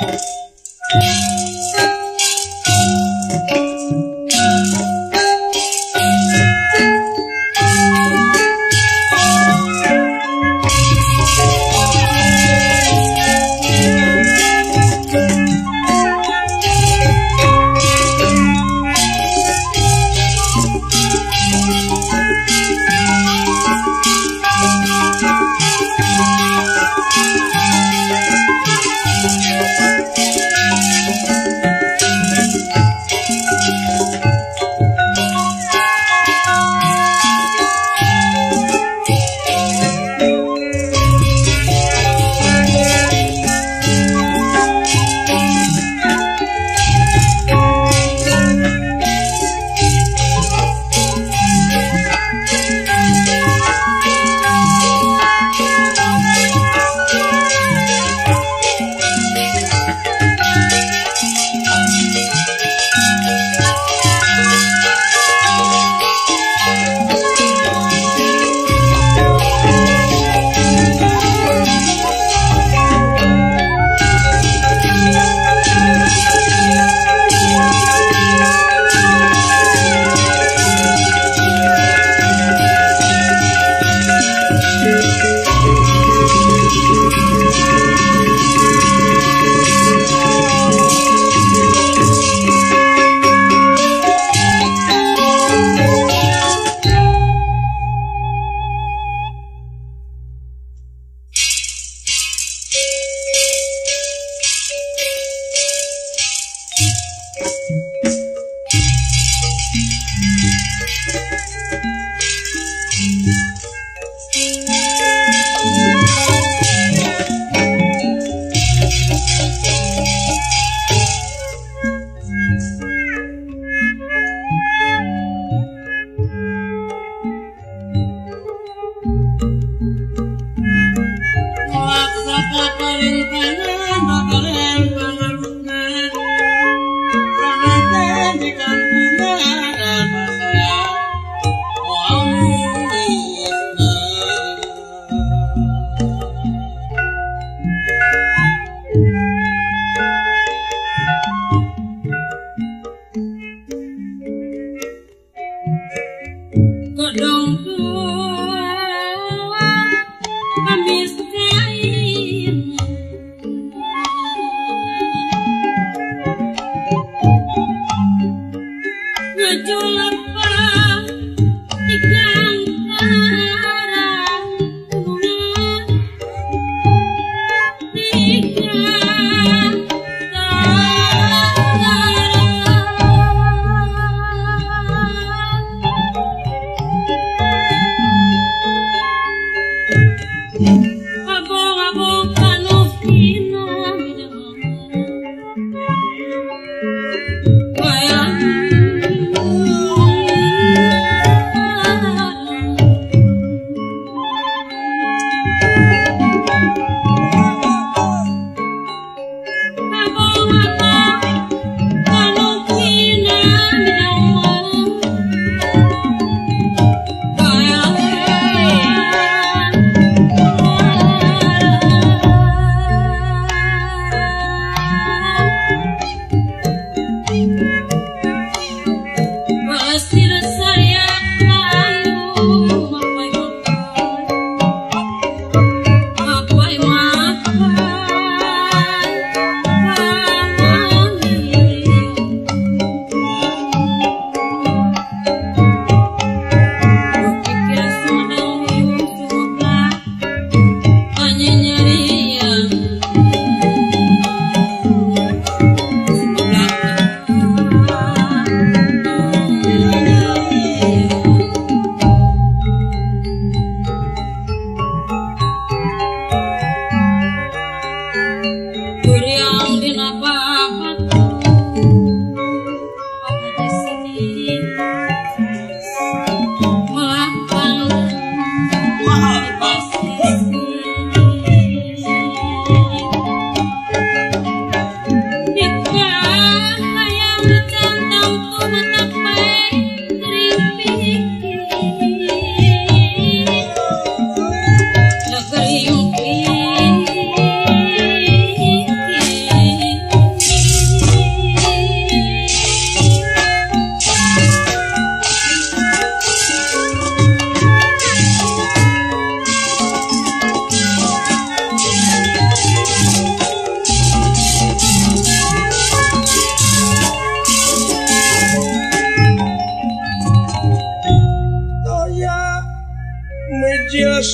Thank you.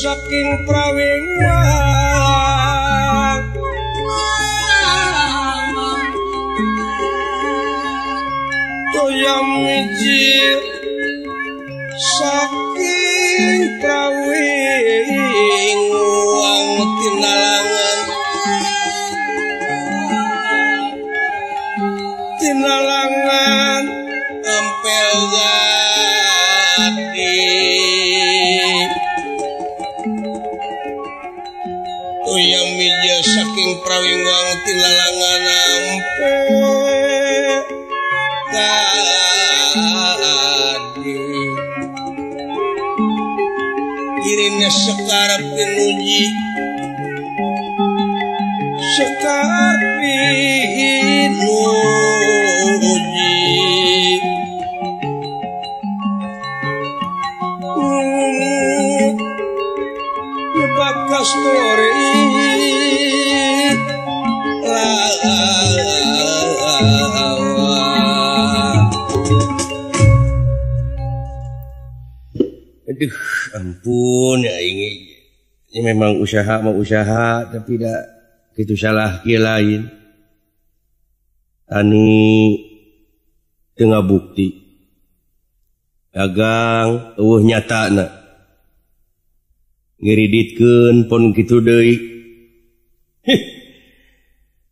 Saking prawingwang toyam mijil saking prawingwang tinalangan tinalangan ampel gadi toyam mijil saking prawingwang tinalangan ampel gadi kirina sekar pinuji sekar pinuji bakas kasturi Aduh, ampun ya ini memang usaha mau usaha tapi tidak gitu salah kia lain. Tani tengah bukti dagang eueuh nyatana ngiriditkeun pon kitu deui.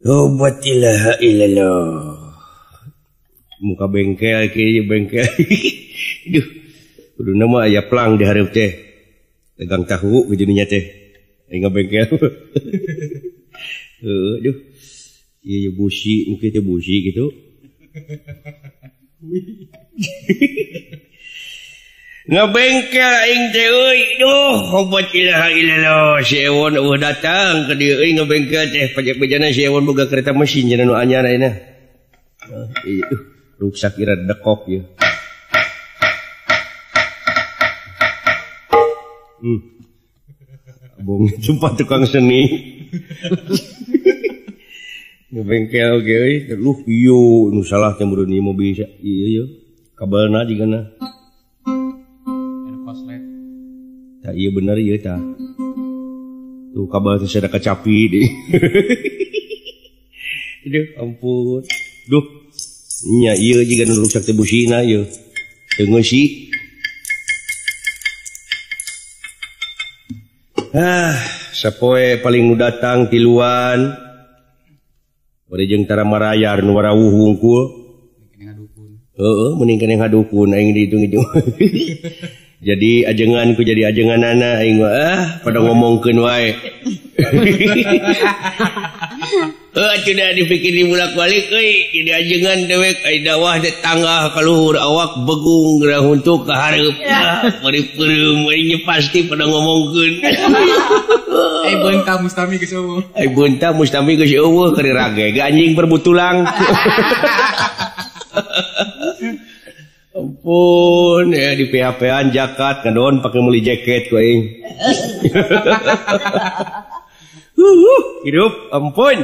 Obat ilaha illallah. Muka bengkel kieu bengkel. Aduh. Kudu nama aya plang di hareup teh. Dagang tahu gitu nya teh. Aing ngabengkel. Heuh, aduh. Ieu busi, nu kieu teh busi gitu. Ngabengkel aing teh euy. Duh, obat ilaha illallah. Si Ewon eueuh datang ka dieu euy ngabengkel teh pajak bejana si Ewon boga kereta mesin cenah nu anyar ayeuna. Ieu ruksak ira dekok ieu. Abong jumpa tukang seni. Ngebengkel oge euy. Luh ieu nu salah teh meureun ieu mobil ieu ieu. Kabelna jigana. Koslet. Tah ieu bener ieu tah. Tuh kabel teh sada kacapi deui. Aduh ampun. Duh. Nya ieu jiga nu ruksak teh busina ieu. Teu ngeusi. Ah, sapoe paling nu datang tiluan. Bari jeung tara marayar nu warawuh wungkul. Heeh, mending keneh ngadukun aing dihitung-hitung. Jadi ajengan ku jadi ajenganana aing mah ah pada ngomongkeun wae. Heuh atuh dipikir dibulak-balik euy jadi ajengan dewek ai dawah teh tanggah ka luhur awak begung geura huntu ka hareup. Bari peureum aing pasti pada ngomongkeun. Ai beunta mustami geus eueuh. Ai beunta mustami geus eueuh keur rage anjing berbutulang. Ampun ya di PHP-an jakat ngadon pakai meuli jaket ku aing. Hidup ampun.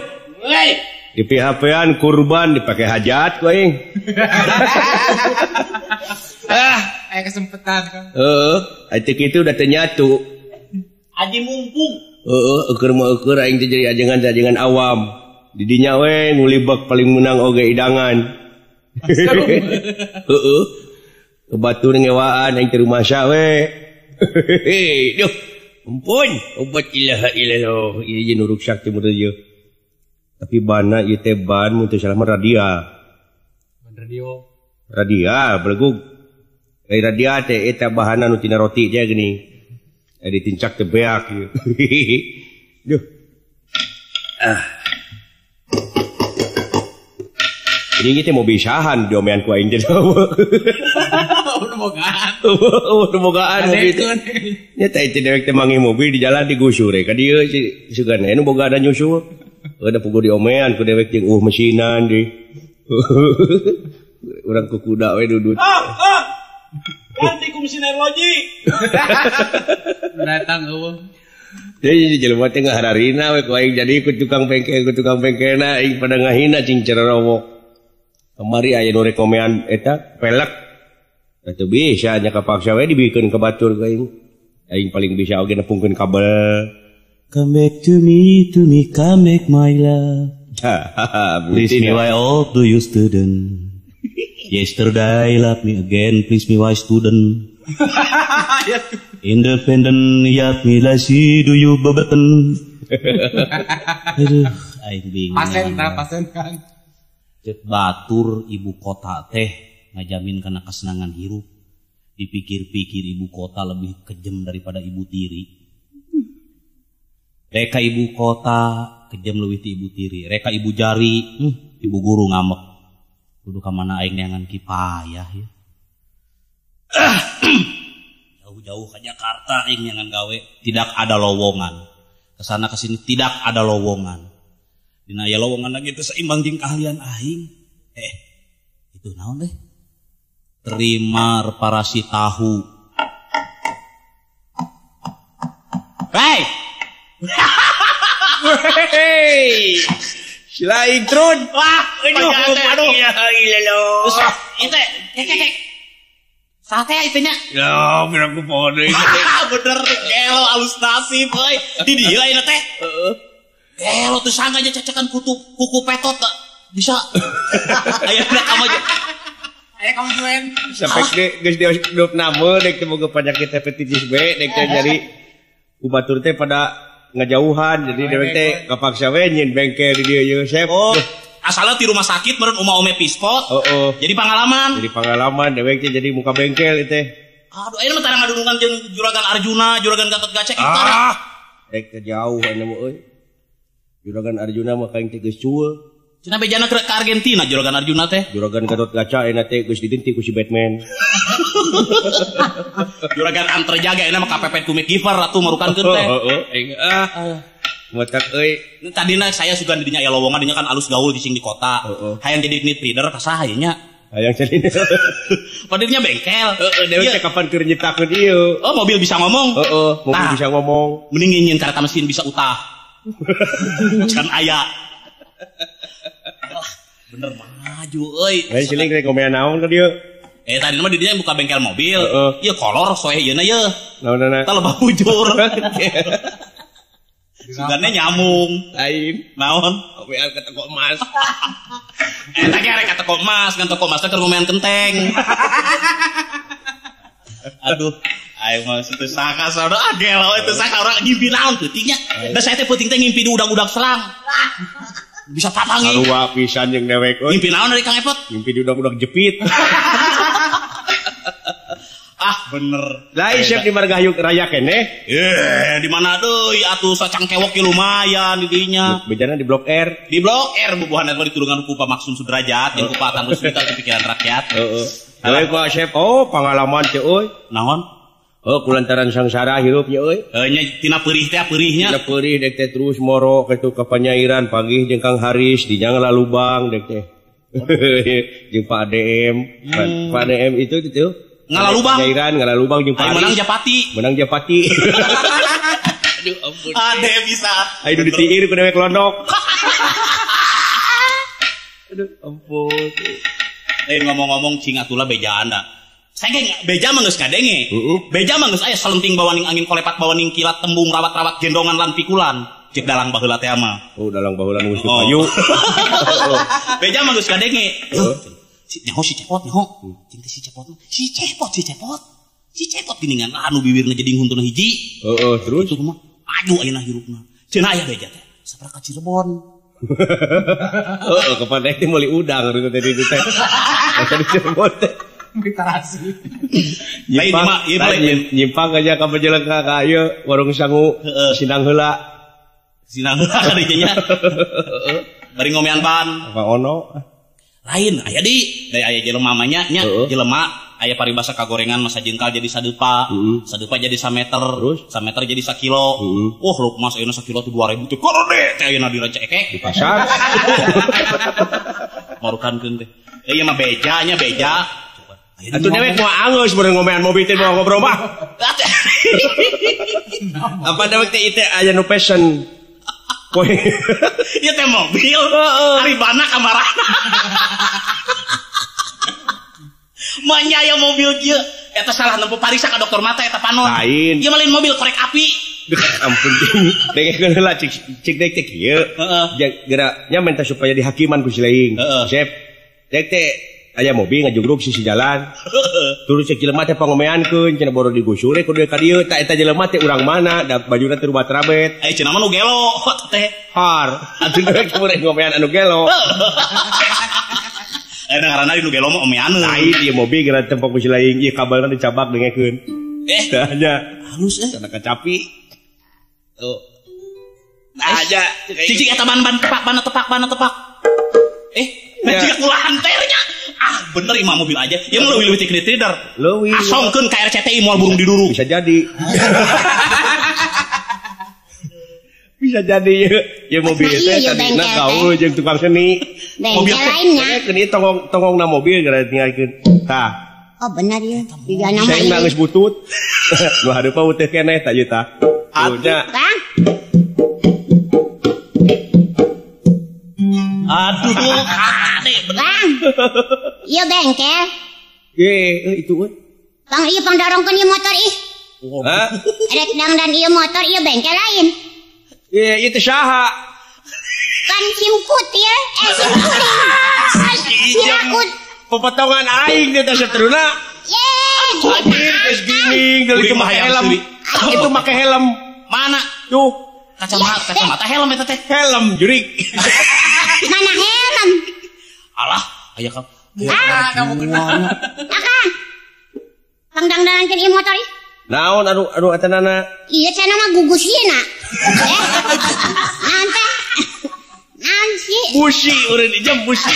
Di PHP-an kurban dipakai hajat ku aing. Ah, aya kesempatan kan. Heeh, atuh kitu udah teu nyatu. Aji mumpung. Heeh, eueur mah eueur aing teh jadi ajengan-ajengan awam. Di dinya we ngulibek paling menang oge idangan. Heeh. Kebatur ngewaan aing teh rumasa we. Duh, ampun, obat ilaha illallah. Ieu jeung nu ruksak teh mun ieu. Tapi bana ieu teh ban mun teu salah mah radial. Ban radio. Radial belegug. Ai radial teh eta bahanna nu tina roti teh geuning. Ai ditincak teh beak ieu. Duh. Ah. Jadi kita mau bisahan diomean ku aing teh. Bogaan mobil itu. Nya teh teh dewek teh manggih mobil di jalan digusur ka dieu sugan anu boga ada nyusul. Ada puguh diomean ku dewek jeung mesinan deui. Urang ku kuda we dudut. Ganti ku mesin logi. Datang eueuh. Jadi jelema teh ngahararina we ku aing jadi ku tukang bengkel ku tukang bengkelna aing pada ngahina cing cerorowok. Kamari aya nu rekomean eta pelek. Atuh bisa nya kapaksa we dibikeun ka batur ka aing. Aing paling bisa oge nepungkeun kabel. Come back to me, come back my love. Please me why all do you student. Yesterday love me again, please me why student. Independent yap me lasi do you bebeten. Aduh, aing bingung. Pasen ta, pasen kan. Cek batur ibu kota teh ngajamin kana kesenangan hirup. Dipikir-pikir ibu kota lebih kejam daripada ibu tiri. Reka ibu kota kejam leuwih ti ibu tiri. Reka ibu jari, ibu guru ngamek. Kudu ka mana aing neangan kipayah ya. Jauh-jauh ke Jakarta aing neangan gawe, tidak ada lowongan. Kesana kesini tidak ada lowongan. Dina aya lowongan lagi teu seimbang jeung keahlian aing. Itu naon deh? Terima reparasi tahu. Hei. Hei. Selain trun. Wah, aduh, aduh. Ya ilah. Terus itu kek. Sate itu nya. Ya, biar aku poho deui. Bener gelo alus nasib euy. Di dieu ayeuna teh. Heeh. Gelo teu sangga nya cacakan kuku petot bisa. Ayeuna kamu aja. Aya kamu join. Sampai geus diop nama dek teh boga penyakit hepatitis B dek teh nyari ku batur teh pada ngajauhan jadi dewek teh kapaksa we nyin bengkel di dieu ye Sep. Oh, asalnya di rumah sakit meureun uma ome pispot. Heeh. Jadi pengalaman. Jadi pengalaman dewek teh jadi muka bengkel teh. Aduh, ayeuna mah tara ngadulungan jeung Juragan Arjuna, Juragan Gatot Kaca kita. Ah, dek teh jauh ayeuna mah euy. Juragan Arjuna mah kaing teh geus cueul. Cenah bejana ke Argentina Juragan Arjuna teh. Juragan Gatot Kaca ayeuna teh geus ditinti ku si Batman. Juragan Anterjaga ayeuna mah kapepet ku MacGyver atuh marukankeun teh. Heeh, aing ah. Matak euy. Tadina saya sugan didinya aya lowongan dinya kan alus gaul cicing di kota. Hayang jadi nit leader ka saha ieu nya? Hayang jadi. Padirnya bengkel. Heeh, dewek teh kapan keur nyiptakeun ieu. Oh, mobil bisa ngomong. Heeh, mobil bisa ngomong. Mending nyieun kareta mesin bisa utah. Can aya. Bener maju euy. Lain siling rek ngomean naon ka dieu? Tadi mah di dieu buka bengkel mobil. Ieu kolor soeh yeuna ye. Naonana? Tah lebah bujur. Sugane nyamung. Lain. Naon? Ngomean ka toko emas. Eta ge rek ka toko emas, ngan toko emas teh keur ngomean kenteng. Aduh, aing mah teu sangka saudara. Ah gelo teu sangka urang ngimpi naon peuting nya. Da saya teh peuting teh ngimpi di udag-udag selang. Bisa papangi. Sarua pisan jeung dewek euy. Ngimpi naon dari Kang Epot? Ngimpi di udag-udag jepit. Ah bener. Lain siap di Margahayu Raya keneh. Di mana deui atuh sacangkewok ge lumayan di dinya. Bejana di Blok R. Di Blok R bubuhan eta ditulungan ku Pak Maksum Sudrajat jeung ku Pak Tan Rusmita pikiran rakyat. Heeh. Deui ku Asep, oh pengalaman teh euy. Naon? Oh kulantaran sangsara hirup nya euy. Nya tina peurih teh peurihnya. Tina peurih dek teh terus moro kitu ka Panyairan panggih jeung Kang Haris di nya ngalalubang dek teh. Jeung Pak ADM. Pak ADM itu gitu. Ngalalubang. Panyairan ngalalubang jeung Pak Haris. Menang Japati. Menang Japati. Aduh ampun. Ade bisa. Ayo ditiir ku dewek londok. Aduh ampun. Ngomong-ngomong cing atulah bejaan da. Saya ge beja mah geus kadenge. Beja mah geus aya salenting bawaning angin kolepat bawaning kilat tembung rawat-rawat gendongan lan pikulan. Cek dalang baheula teh mah. Oh dalang baheula nu geus payu. Beja mah geus kadenge. Nyaho si Cepot nyaho. Cing teh si Cepot mah. Si Cepot si Cepot. Si Cepot geuningan anu biwirna jadi huntuna hiji. Heeh, terus itu mah aju ayeuna hirupna. Cenah aya beja teh. Sabaraha ka Cirebon. Heeh, kapan teh meuli udang teh di teh. Tadi Cirebon teh. Literasi. Nyimpang, nyimpang aja ka Majalengka ka ieu warung sangu Sinang heula. Sinang heula ka dieu nya. Bari ngomean ban. Apa ono? Lain aya di, da aya jelema mah nya, jelema aya paribasa kagorengan masa jengkal jadi sadepa, sadepa jadi sameter, sameter jadi sakilo. Wah, lu mas ayeuna sakilo tuh 2000 teh gede teh ayeuna di Rancaekek di pasar. Marukankeun teh. Ieu mah beja nya beja. Atuh dewek moal angeus beureun ngomean mobil teh moal ngobrol mah. Apa dewek teh ieu aya nu passion. Poe. Ieu teh mobil. Ari bana kamarana. Manya aya mobil kieu. Eta salah nempo pariksa ka dokter mata eta panon. Lain. Ieu mah lain mobil korek api. Ampun dengekeun heula cik cik dek teh kieu. Heeh. Geura nya minta supaya dihakiman ku si Leing. Sep. Dek teh aya mobil ngajugruk sisi jalan. Turun cek jelema teh pangomeankeun cenah boro digusur kudu ka dieu tah eta jelema teh urang mana da bajuna teh rubat rabet. Eh cenah mah nu gelo teh. Har. Atuh rek kudu ngomean anu gelo. Eh ngaranna nu gelo mah omeaneun. Lain ieu mobil geura tempo ku si Leing ieu kabelna dicabak dengekeun. Eh tah nya halus eh cenah kacapi. Tuh. Nah aja. Cicik eta ban-ban tepak, ban tepak, ban tepak. Eh, cicik ulah hanternya. Ah, bener imah mobil aja. Ieu mah leuwih-leuwih ti Trader. Leuwih. Asongkeun ka RCTI moal burung diduruk. Bisa jadi. Bisa jadi ieu mobil teh tadina gaul jeung tukang seni. Mobil lainnya. Keun ieu tongong-tongongna mobil gara tinggalkeun. Tah. Oh benar ya. Juga nama ieu. Saya geus butut. Nu hareupa uteh keneh tah ieu tah. Udah. Bang. Aduh, ade bener. Bang. Ieu bengkel. Itu euy. Bang, ieu pangdorongkeun ieu motor ih. Hah? Rek dangdan ieu motor ieu bengkel lain. Ieu teh saha? Kan sim kutil, sim kuring. Sirakut. Pepotongan aing teh sateruna. Ye, anjir geus gini, geus make helm. Itu make helm. Mana? Tuh, kacamata helm eta teh. Helm jurik. Mana helm? Alah, aya ka. Ah, kamu kena. Akang. Pangdangdanankeun ieu motor ih. Naon anu anu atanana? Ieu cenah mah gugus ieu na. Naon teh? Naon sih? Busi urang ijam busi.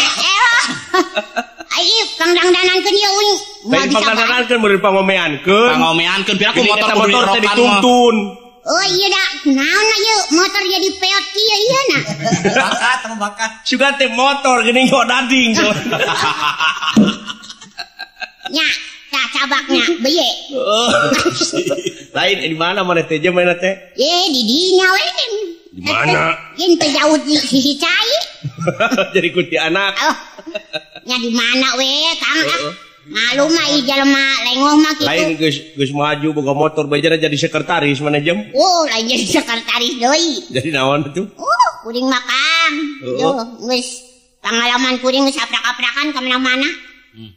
Ai pangdangdanankeun ieu uing. Lain pangdangdanankeun meureun pangomeankeun. Pangomeankeun piraku motor motor teh dituntun. Oh iya dah, naon ieu motor jadi peot kieu ieu na. Bakat sama bakat. Sugan teh motor geuning yo dading. Nya, tah cabaknya beye. Lain di mana mana teh jeung mana teh? Ye di dinya we. Di mana? Yen teh jauh di sisi cai. Jadi kunti anak. Oh. Nya di mana we, Kang ah. Malu mah ieu jelema lengoh mah kitu. Lain geus maju boga motor bejana jadi sekretaris mana jam? Oh, lain jadi sekretaris deui. Jadi naon atuh? Kuring mah Kang. Duh, geus pangalaman kuring geus aprak-aprakan ka mana-mana.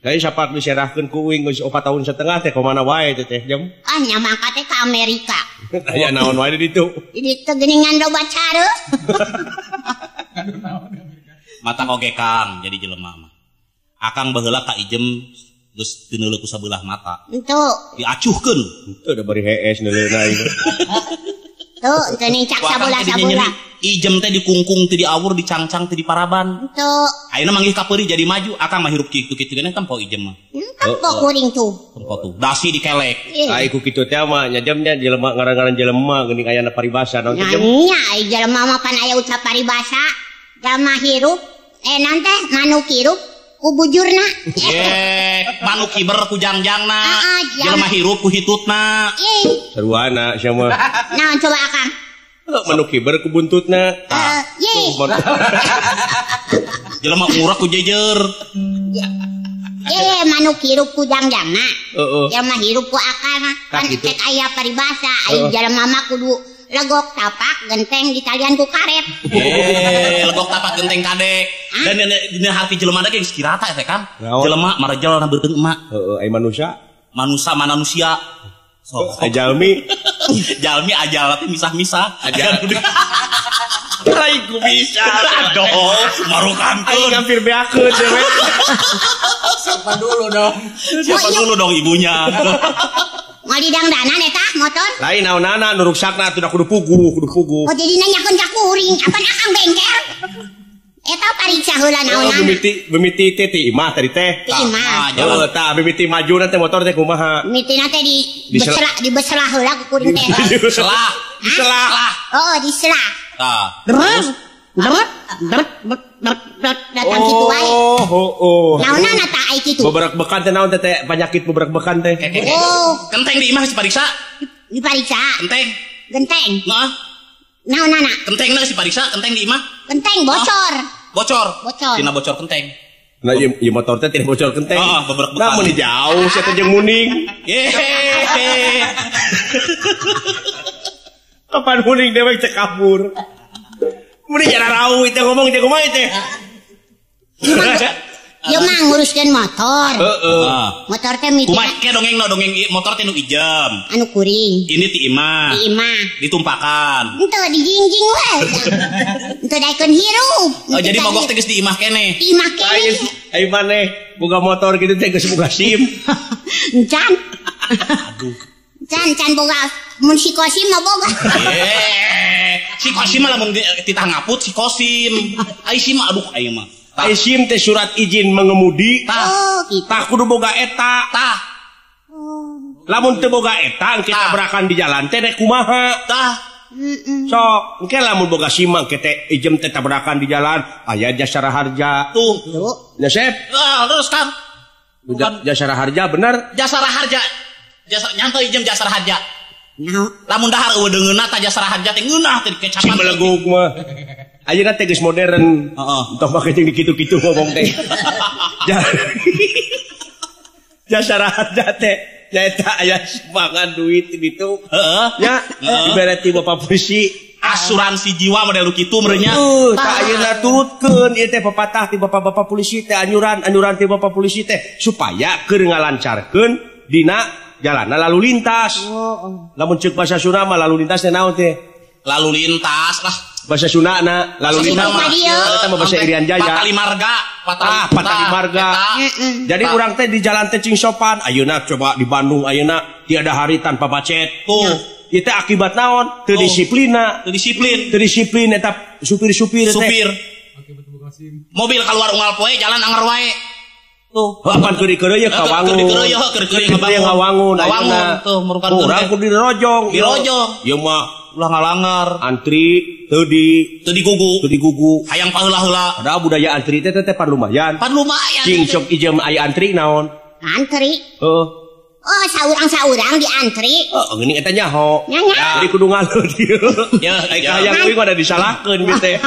Lain sapat diserahkeun ku uing geus 4 tahun setengah teh ka mana wae teh jam? Ah, nya mangkat teh ka Amerika. Aya naon wae di ditu? Di ditu geuningan loba cara. Mata oge Kang jadi jelema mah. Akang baheula ka Ijem geus teu neuleuh ku sabelah mata. Henteu. Diacuhkeun. Henteu da bari hees neuleuna ieu. Tuh, teu nincak sabelah-sabelah. Ijem teh dikungkung teu diawur, dicangcang teu diparaban. Henteu. Ayeuna manggih ka peurih jadi maju, akang mah hirup kitu-kitu geuning tempo Ijem mah. Tempo kuring tuh. Tempo tuh. Dasi dikelek. Ai ku kitu teh mah nya jamnya jelema ngaran-ngaran jelema geuning ayana paribasa naon teh jem. Nya ai jelema mah pan aya ucap paribasa. Jelema hirup naon teh manuk hirup ku bujurna. Ye, manuk kiber ku jangjangna. Jelema hirup ku hitutna. Saruana sia mah. Naon coba akang? Manuk kiber ku buntutna. Ye. Jelema ngurek ku jejer. Ye, manuk hirup ku jangjangna. Heeh. Jelema hirup ku akalna. Kan cek aya paribasa, ai jelema mah kudu legok tapak genteng ditalian ku karet. Ye, legok tapak genteng kadek. Dan dina harti jelema teh geus kirata teh kan. Jelema marejel na beuteung emak. Heeh, ai manusia. Manusa manusia. Sok. Ai jalmi. Jalmi ajal teh misah-misah. Ajal. Lain ku bisa. Aduh, marukankeun. Aing hampir beakeun dewe. Siapa dulu dong? Siapa dulu dong ibunya? Moal didangdanan eta motor? Lain naonana nu ruksakna atuh da kudu puguh, kudu puguh. Oh jadi nanyakeun ka kuring, apan akang bengkel? Eta pariksa heula naonana. Mimiti teh ti imah tadi teh. Ti imah. Heeh, tah mimiti majuna teh motor teh kumaha? Mimitina teh di dibeselah heula ku kuring teh. Dibeselah. Diselah. Oh, diselah. Tah. Terus datang kitu wae. Oh, oh. Naonana tah ai kitu? Beberak-bekan teh naon teh penyakit beberak-bekan teh. Oh, kenteng di imah geus dipariksa? Dipariksa. Kenteng. Genteng. Heeh. Naonana? Kentengna geus dipariksa, kenteng di imah. Kenteng bocor. Bocor. Bocor. Tina bocor kenteng. Nah, ieu motor teh tidak bocor kenteng. Heeh, beberapa. Nah, mun jauh sia teh jeung muning. Yehehe. Kapan muning dewek teh kabur. Mun jara rauh teh ngomong teh kumaha teh. Ieu mah nguruskeun motor. Heeh. Motor teh miti. Kumaha ke dongengna dongeng motor teh nu ijem. Anu kuring. Ini ti imah. Ti imah. Ditumpakan. Henteu dijingjing we. Henteu daekeun hirup. Oh, jadi mogok teh geus di imah keneh. Di imah keneh. Ai maneh boga motor kitu teh geus boga SIM. Encan. Aduh. Can boga mun si Kosim mah boga. Si Kosim mah lamun titah ngaput si Kosim. Ai SIM aduh aing mah. Ai SIM teh surat izin mengemudi. Tah. Oh, gitu. Tah kudu boga eta. Tah. Oh. Lamun teu boga eta engke tabrakan di jalan teh rek kumaha? Tah. Sok, engke lamun boga SIM engke teh ijem teh tabrakan di jalan aya Jasa Raharja. Tuh. Nya Sep. Ah, terus Kang. Jasa Raharja bener? Jasa Raharja. Jasa nyanto ijem Jasa Raharja. Naon? Lamun dahar eueuh deungeunna ta Jasa Raharja teh ngeunah teh dikecapan. Cing belegug mah. Ayeuna teh geus modern. Heeh. Entah make jeung dikitu-kitu ngomong teh. Jasa Raharja teh nyaeta aya sumbangan duit ditu. Heeh. Nya dibere ti Bapak Polisi asuransi jiwa model kitu meureun nya. Tah ayeuna turutkeun ieu teh pepatah ti bapak-bapak polisi teh anyuran ti bapak polisi teh supaya keur ngalancarkeun dina jalanna lalu lintas. Oh. Lamun ceuk bahasa Sunda mah lalu lintas teh naon teh? Lalu lintas lah. Bahasa Sunda na lalu lintas. Eta mah bahasa Irian Jaya. Patali marga, patali marga. Jadi urang teh di jalan teh cing sopan. Ayeuna coba di Bandung ayeuna tiada hari tanpa macet. Tuh. Ieu teh akibat naon? Teu disiplina. Teu disiplin. Teu disiplin eta supir-supir teh. Supir. Mobil keluar unggal poe jalan anger wae. Tuh, apaan keur-keur ye kawangun. Keur-keur ye ngawangun. Ngawangun tuh merukan urang kudu dirojong. Dirojong. Ieu mah ulah ngalangar. Antri teu digugu. Teu digugu. Hayang paheula-heula. Padahal budaya antri teh teh pan lumayan. Pan lumayan. Cing sok ijem aya antri naon? Antri. Heeh. Oh, saurang-saurang diantri. Heeh, geuning eta nyaho. Jadi kudu ngaleuh dieu. Ya, hayang kuing ada disalahkeun bi teh.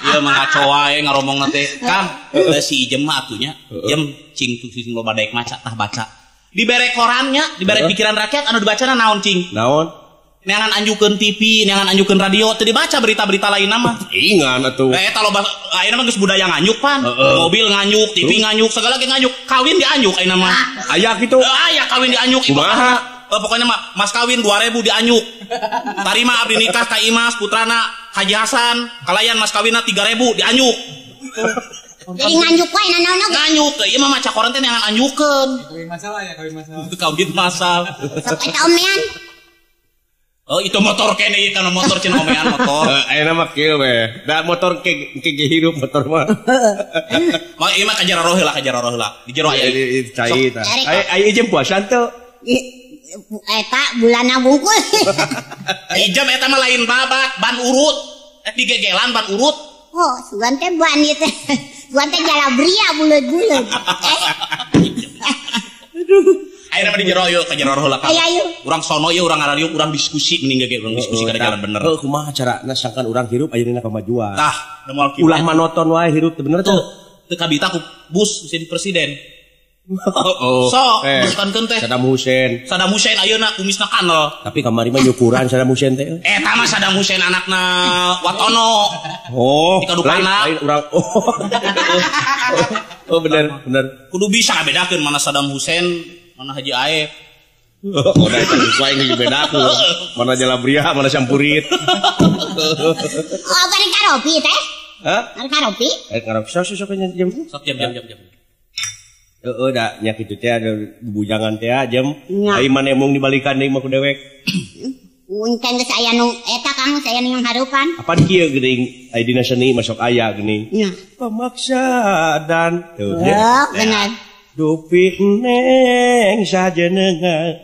Ieu mah ngaco wae ngaromongna teh. Kang, si Ijem mah atuh nya, jem cing sing loba daek maca tah baca. Dibere korannya, dibere pikiran rakyat anu dibacana naon cing? Naon? Neangan anjukeun TV, neangan anjukeun radio, teu dibaca berita-berita lain mah. Ingan atuh. Eta loba ayeuna mah geus budaya nganyuk pan. Mobil nganyuk, TV nganyuk, segala ge nganyuk. Kawin dianyuk ayeuna mah. Aya kitu. Aya kawin dianyuk. Kumaha? Pokoknya mah mas kawin 2000 dianyuk. Tarima abdi nikah ka Imas putrana Haji Hasan, kalayan mas kawinna 3000 dianyuk. Jadi nganyuk wae nanaon oge. Nganyuk, ieu mah maca koran teh neangan anyukeun. Kawin masal aya, kawin masal. Kawin masal. Sok eta omean. Oh, itu motor kene ieu kana motor cenah omean motor. Ayeuna mah kieu we. Da motor ke hirup motor mah. Mah ieu mah ka jero heula, ka jero heula. Di jero aya. Cai tah. Aya ijem puasa teu? Eta bulanna bungkul. Ijem eta mah lain babat, ban urut. Digegelan ban urut. Oh, sugan teh ban ieu teh. Sugan teh jalabria buleud-buleud. Aduh. Ayeuna mah di jero yeuh ka jero heula. Ayo. Urang sono ieu urang ngarariuk urang diskusi mending ge urang diskusi kana jalan bener. Heuh kumaha carana sangkan urang hirup ayeuna kamajuan. Tah, da moal kieu. Ulah manoton wae hirup teh bener tuh. Teu kabita ku bus jadi presiden. Oh, sok, bukankeun teh. Saddam Hussein. Saddam Hussein ayeuna kumisna kanel. Tapi kamari mah nyukuran Saddam Hussein teh. Eta mah Saddam Hussein anakna Watono. Oh, di Kadupana. Lain urang. Oh. Oh, bener, bener. Kudu bisa ngabedakeun mana Saddam Hussein, mana Haji Aep. Oh, da eta geus wae geus bedakeun. Mana Jalabria, mana Sampurit. Oh, bari karopi teh? Hah? Bari karopi? Karopi sok sok jam. Sok jam. Heeh, da nya kitu teh ada bujangan teh jam. Ai maneh mung dibalikan deui mah ku dewek. Unten geus aya nu eta Kang, saya nu harupan. Apan kieu geuning ai dina seni masuk aya geuning. Nya. Pemaksa dan tuh ya. Benar. Dupi neng sajenengan.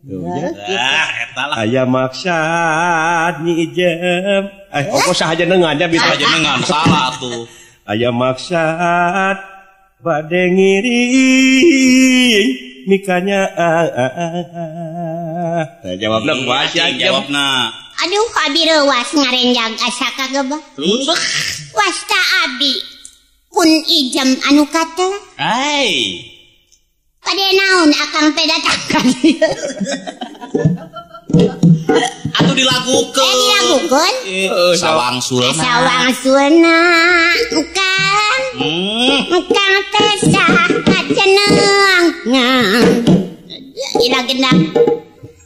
Tuh nya. Ah, eta lah. Aya maksad nyi ijem. Eh, ongko sajenengan nya bisa sajenengan salah tuh. Aya maksad bade ngiring mikanya. Nah, jawabna kumaha sia jawabna. Aduh abi reuwas ngarenjag asa kagebah. Terus wasta abi pun ijem anu kata. Ai. Bade naon akang teh datang ka dieu. Atuh dilagukeun. Dilagukeun? Sawangsulna. Sawangsulna kang. Kang teh saha ceneng. Ila genang.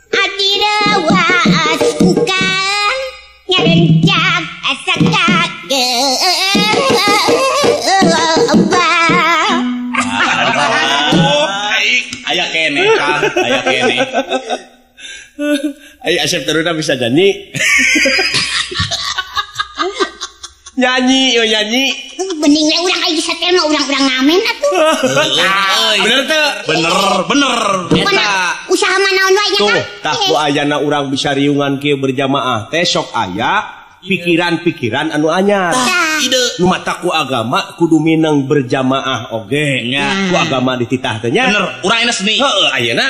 Abdi reuwas kang ngarencak asa kagebah. Aya kene Kang, aya kene. Ayo Asep Taruna bisa nyanyi. Nyanyi, yo nyanyi. Bening we urang aya bisa teh mah urang-urang ngamen atuh. Bener teu? Bener, bener. Eta usaha mah naon wae nya Kang. Tuh, tah ku ayana urang bisa riungan kieu berjamaah teh sok aya pikiran-pikiran anu anyar. Ide nu mata ku agama kudu mineng berjamaah oge nya. Ku agama dititah teh nya. Bener, urang ayeuna seni. Heeh, ayeuna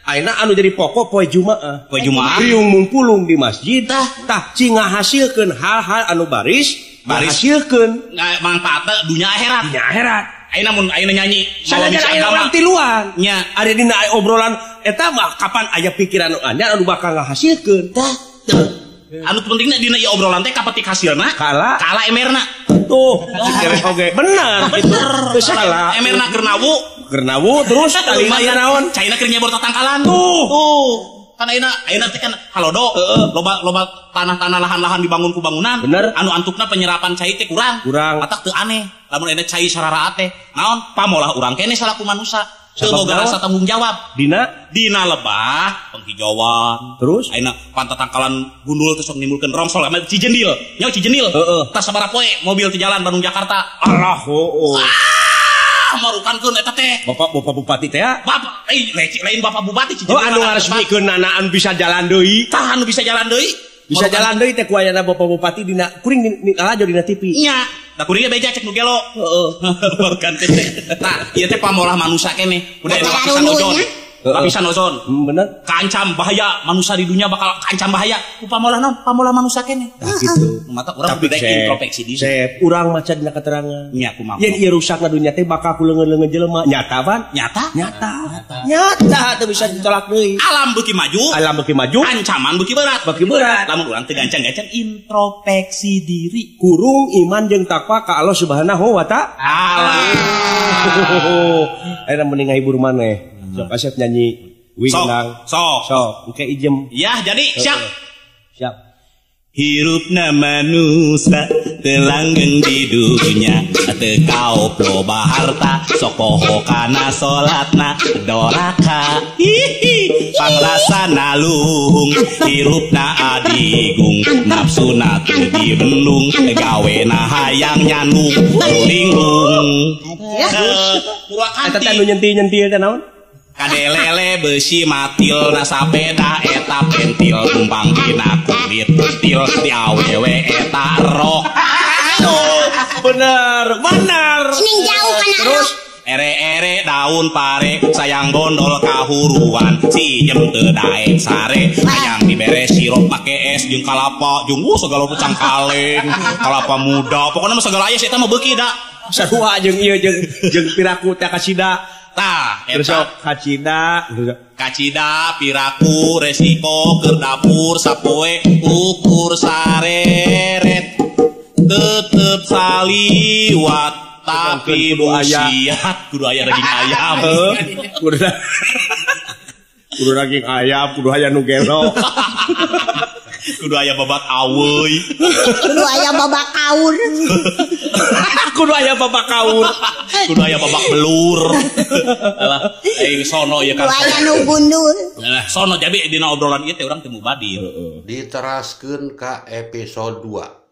ayeuna anu jadi pokok poe Jumaah. Poe Jumaah. Riung mungpulung di masjid tah cing ngahasilkeun hal-hal anu baris ngahasilkeun manfaatna dunya akhirat. Dunya akhirat. Ayeuna mun ayeuna nyanyi sanajan aya urang tiluan. Nya, ari dina obrolan eta mah kapan aya pikiran anu anyar anu bakal ngahasilkeun. Tah. Anu pentingna dina ieu obrolan teh kapetik hasilna? Kala kala emerna. Tuh, oge bener gitu. Teu salah. Emerna keur nawu. Keur nawu terus lumayan naon? Caina keur nyebor tatangkalan. Tuh. Tuh. Kan ayeuna ayeuna teh kan halodo, loba loba tanah-tanah lahan-lahan dibangun ku bangunan. Bener. Anu antukna penyerapan cai teh kurang. Kurang. Matak teu aneh. Lamun ayeuna cai sararaat teh, naon? Pamolah urang keneh salaku manusa. Teu boga rasa tanggung jawab. Dina dina lebah penghijauan. Terus ayeuna pantatangkalan gundul teh sok nimbulkeun rongsol sama Cijendil. Nya Cijendil. Heeh. Tah sabaraha poe mobil teh jalan Bandung Jakarta. Allah heueuh. Ah, marukankeun eta teh. Bapak bapak bupati teh ya? Bapak lain bapak bupati Cijendil. Oh anu ngaresmikeun nanaan bisa jalan deui. Tah anu bisa jalan deui. Bisa jalan deui teh ku ayana bapak bupati dina kuring dina dina TV. Nya. Da kuringnya beja cek nu gelo. Heeh. Marukan teh. Tah, ieu teh pamolah manusa keneh. Udah lapisan ozon. Lapisan ozon. Bener. Kaancam bahaya manusia di dunia bakal kaancam bahaya. Ku pamolah naon? Pamolah manusa keneh. Tah kitu. Mata urang kudu introspeksi diri. Sep, urang maca dina keterangan. Nya kumaha. Yen ieu rusakna dunya teh bakal ku leungeun-leungeun jelema. Nyata pan? Nyata? Nyata. Nyata teu bisa ditolak deui. Alam beuki maju. Alam beuki maju. Ancaman beuki berat. Beuki berat. Lamun urang teu gancang-gancang introspeksi diri. Kurung iman jeung takwa ka Allah Subhanahu wa Ta'ala. Ayeuna mending ngahibur maneh. Sok Asep nyanyi wingdang. Sok. Sok, engke ijem. Ya, jadi siap. Siap. Hirupna manusa teu langgeng di dunya, teu kaop loba harta, sok poho kana salatna doraka. Hihi, pangrasana luhung, hirupna adigung, nafsuna teu dibendung, gawena hayang nyandung, linglung. Eta teh anu nyentil-nyentil teh naon? Kadelele besi matil na sapeda eta pentil numpang dina kulit til ti awewe eta rok. Aduh, bener, bener. Ning jauh kana terus ere-ere daun pare sayang gondol kahuruan si jem teu daek sare hayang dibere sirup make es jeung kalapa jeung segala cangkaleng kalapa muda pokona mah segala aya eta mah beuki da sarua jeung ieu jeung piraku teh kasida. Tah, eta kacida, kacida piraku resiko keur dapur sapoe ukur sareret tetep saliwat tapi busiat kudu aya daging ayam. Kudu daging ayam, kudu aya nu gelo. Kudu aya babak aweuy. Kudu aya babak kaur. Kudu aya babak kaur. Kudu aya babak belur. Alah, aing sono ieu kan. Kudu aya nu gundul. Alah, sono jadi dina obrolan ieu teh urang teu mubadir. Diteraskeun ka episode 2.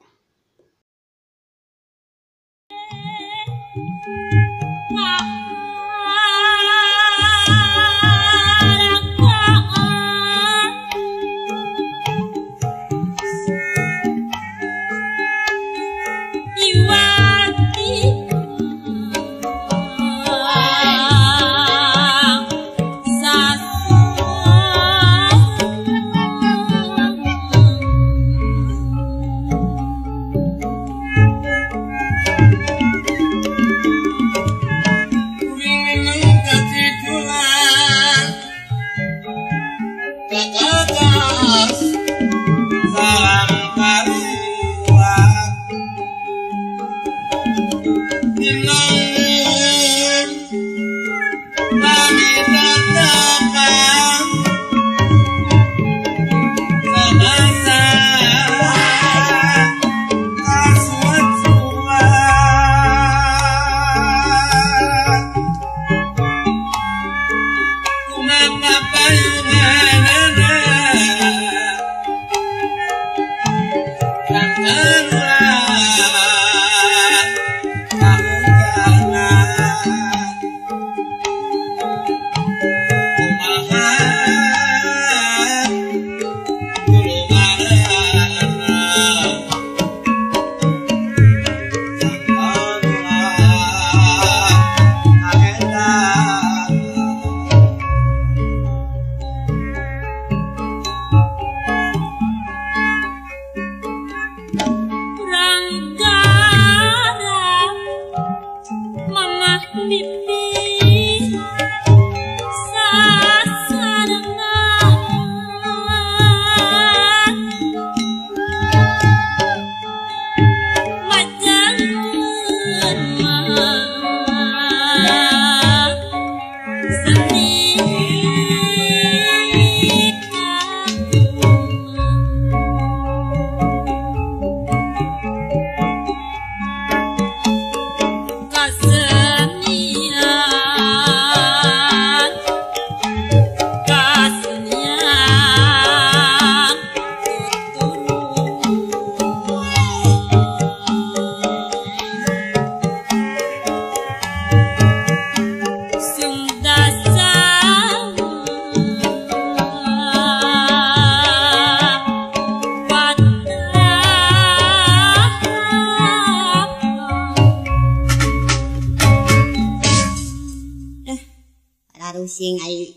Sing ai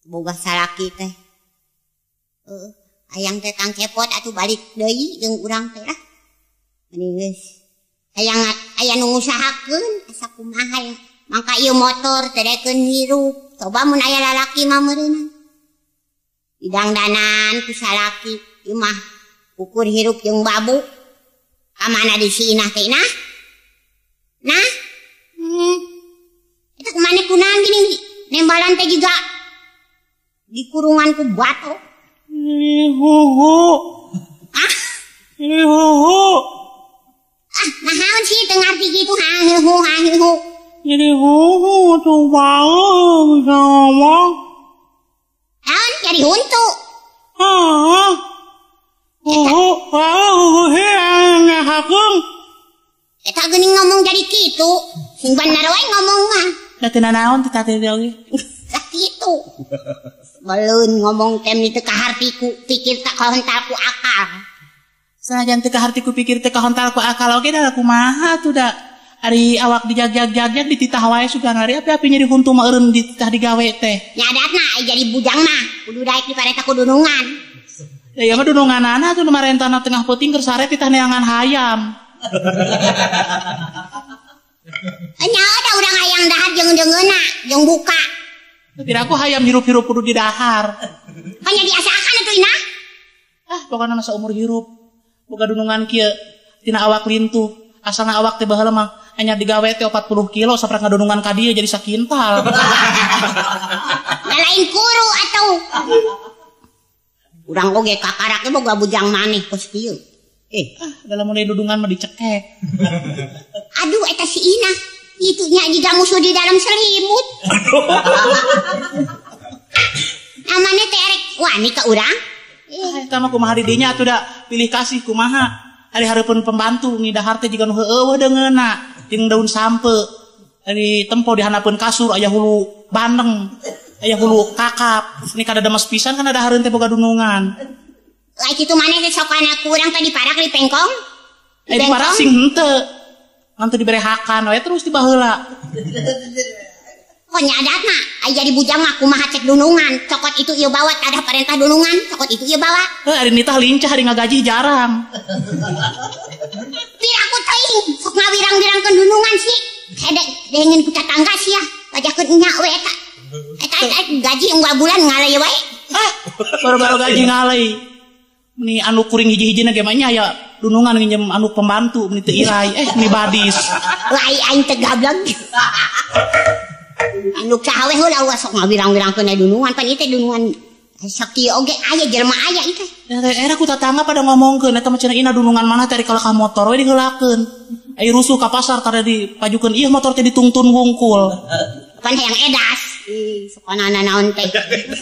boga salaki teh. Heeh, hayang teh Kang Cepot atuh balik deui jeung urang teh lah. Mending geus. Hayang aya nu ngusahakeun asa kumaha ya. Mangka ieu motor teh daekeun hirup. Coba mun aya lalaki mah meureunna. Didangdanan ku salaki ieu mah ukur hirup jeung babu. Ka mana di si Inah teh Inah? Nah. Eta kumaha kunaon gini? Nembalan teh juga di kurungan ku batu. Huhu. Ah? Huhu. Ah, naon sih teu ngarti kitu ha huhu ha huhu. Jadi huhu tuh bau bisa ngomong. Naon jadi huntu. Ah. Huhu, huhu ngahakeung. Eta geuning ngomong jadi kitu. Sing bener wae ngomong mah. Da teu nanaon teh teh oge. Lah kitu. Beleun ngomong teh teu kaharti ku pikir tak kahontal ku akal. Sanajan teu kaharti ku pikir teu kahontal ku akal oge da kumaha tuh da. Ari awak dijagjag-jagjag dititah wae sugan ari api-api nyeri huntu mah eureun dititah digawe teh. Nya adatna ai jadi bujang mah kudu daek dipareta ku dunungan. Ya ieu mah dununganana atuh nu marentana tengah peuting keur sare titah neangan hayam. Nya ada urang hayang dahar jeung deungeunna jeung buka. Tapi aku hayam hirup-hirup kudu didahar. Hanya diasakan atuh Inah. Ah, pokona masa umur hirup. Boga dunungan kieu tina awak lintuh. Asalna awak teh baheula mah anyar digawe teh 40 kilo saprak ngadunungan ka dieu jadi sakintal. Da lain kuru atuh. Urang oge kakarak ge boga bujang maneh kos kieu. Dalam mulai dudungan mah dicekek. Aduh, eta si Inah. Itunya juga musuh di dalam selimut. Namanya teh erek wani ka urang. Eta mah kumaha di dinya atuh da pilih kasih kumaha. Ari hareupeun pembantu ngidahar teh jiga nu heueuh deungeunna jeung daun sampe. Ari tempo di handapeun kasur aya hulu bandeng, aya hulu kakap. Ini kada demes pisan kan ada hareun teh boga dunungan. Lai kitu maneh teh sok kana ku urang teh diparak di pengkong. Eh diparak sing henteu. Ngan teu dibere hakan we terus dibaheula. Oh nya adatna ai jadi bujang mah kumaha cek dunungan. Cokot itu ieu bawa tadah parentah dunungan, cokot itu ieu bawa. Heuh ari nitah lincah ari ngagaji jarang. Pira ku teuing sok ngawirang-wirangkeun dunungan sih. Hede dengin ku tatangga sia, pajakeun nya we eta. Eta gaji unggal bulan ngalei wae. Ah, baru-baru gaji ngalei. Meni anu kuring hiji-hijina ge mah nya aya dunungan nginjem anu pembantu meni teu irai meni badis. Lai aing teh gablek. Anu saha we heula sok ngawirang-wirangkeun dunungan pan ieu teh dunungan sok kieu oge aya jelema aya ieu teh. Era ku tatangga pada ngomongkeun eta mah cenah ina dunungan mana teh ari kalah ka motor we diheulakeun. Ai rusuh ka pasar tara dipajukeun ieu motor teh ditungtun wungkul. Pan hayang edas. Ih, sokona naon teh.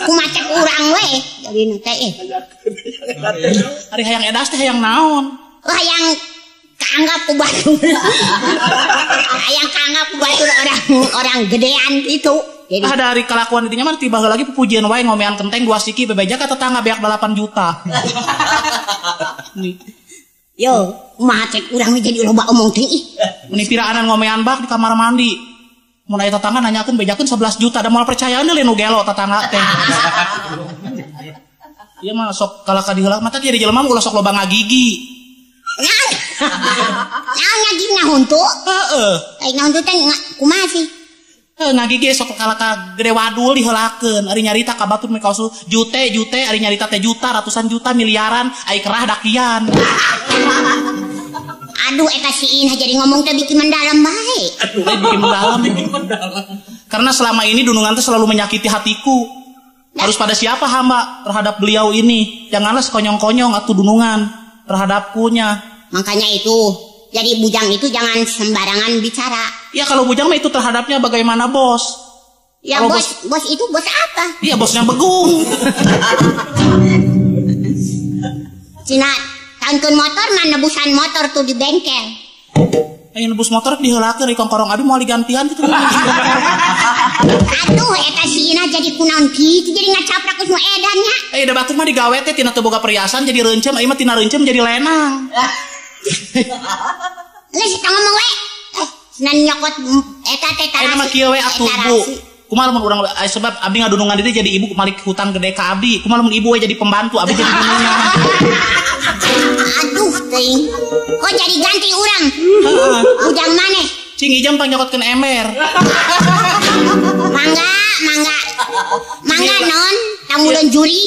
Kumaha cek urang we jadina teh. Ari hayang edas teh hayang naon? Oh hayang kaanggap ku batur. Hayang kaanggap ku batur orang gedean gitu. Jadi ah dari kelakuan dinya mah tiba lagi pujian wae ngomean kenteng 2 siki bebeja ka tetangga beak 8 juta. Nih. Yo, kumaha cek urang jadi loba omong teh ih. Meni piraanan ngomean bak di kamar mandi. Mun aya tetangga nanyakeun bejakeun 11 juta da moal percayaan deui nu gelo tetangga teh. Ieu mah sok kalaka diheula mata jadi jelema mah ulah sok loba ngagigi. Naon ngagigi ngahuntu? Heeh. Ai ngahuntu teh kumaha sih? Heuh ngagigi sok kalaka gede wadul diheulakeun ari nyarita ka batur mikaos jute ari nyarita teh juta ratusan juta miliaran ai kerah dakian. Aduh eta si Inah jadi ngomong teh bikin mendalam bae. Aduh bikin mendalam. Karena selama ini dunungan teh selalu menyakiti hatiku. Harus pada siapa hamba terhadap beliau ini? Janganlah sekonyong-konyong atuh dunungan terhadapkunya. Makanya itu jadi bujang itu jangan sembarangan bicara. Ya kalau bujang mah itu terhadapnya bagaimana bos? Ya kalau bos itu bos apa? Iya bosnya begung. Cina tangkeun motor mah nebusan motor tuh di bengkel. Ayo nebus motor diheulakeun di kongkorong abi moal digantian kitu. Aduh eta si Ina jadi kunaon kitu jadi ngacaprak geus nu edan nya. Eh da batur mah digawe teh tina teu boga perhiasan jadi reuncem, ieu mah tina reuncem jadi lenang. Geus tong ngomong we. Cenah nyokot eta teh tarasi. Ayeuna mah kieu we atuh Bu. Kumaha lamun urang sebab abdi ngadunungan diri jadi ibu malik hutang gede ka abdi. Kumaha lamun ibu we jadi pembantu abdi jadi dunungan. Aduh teuing. Kok jadi ganti urang? Bujang maneh. Cing ijam pangnyokotkeun ember. Mangga, mangga. Mangga non, tamuleun juri.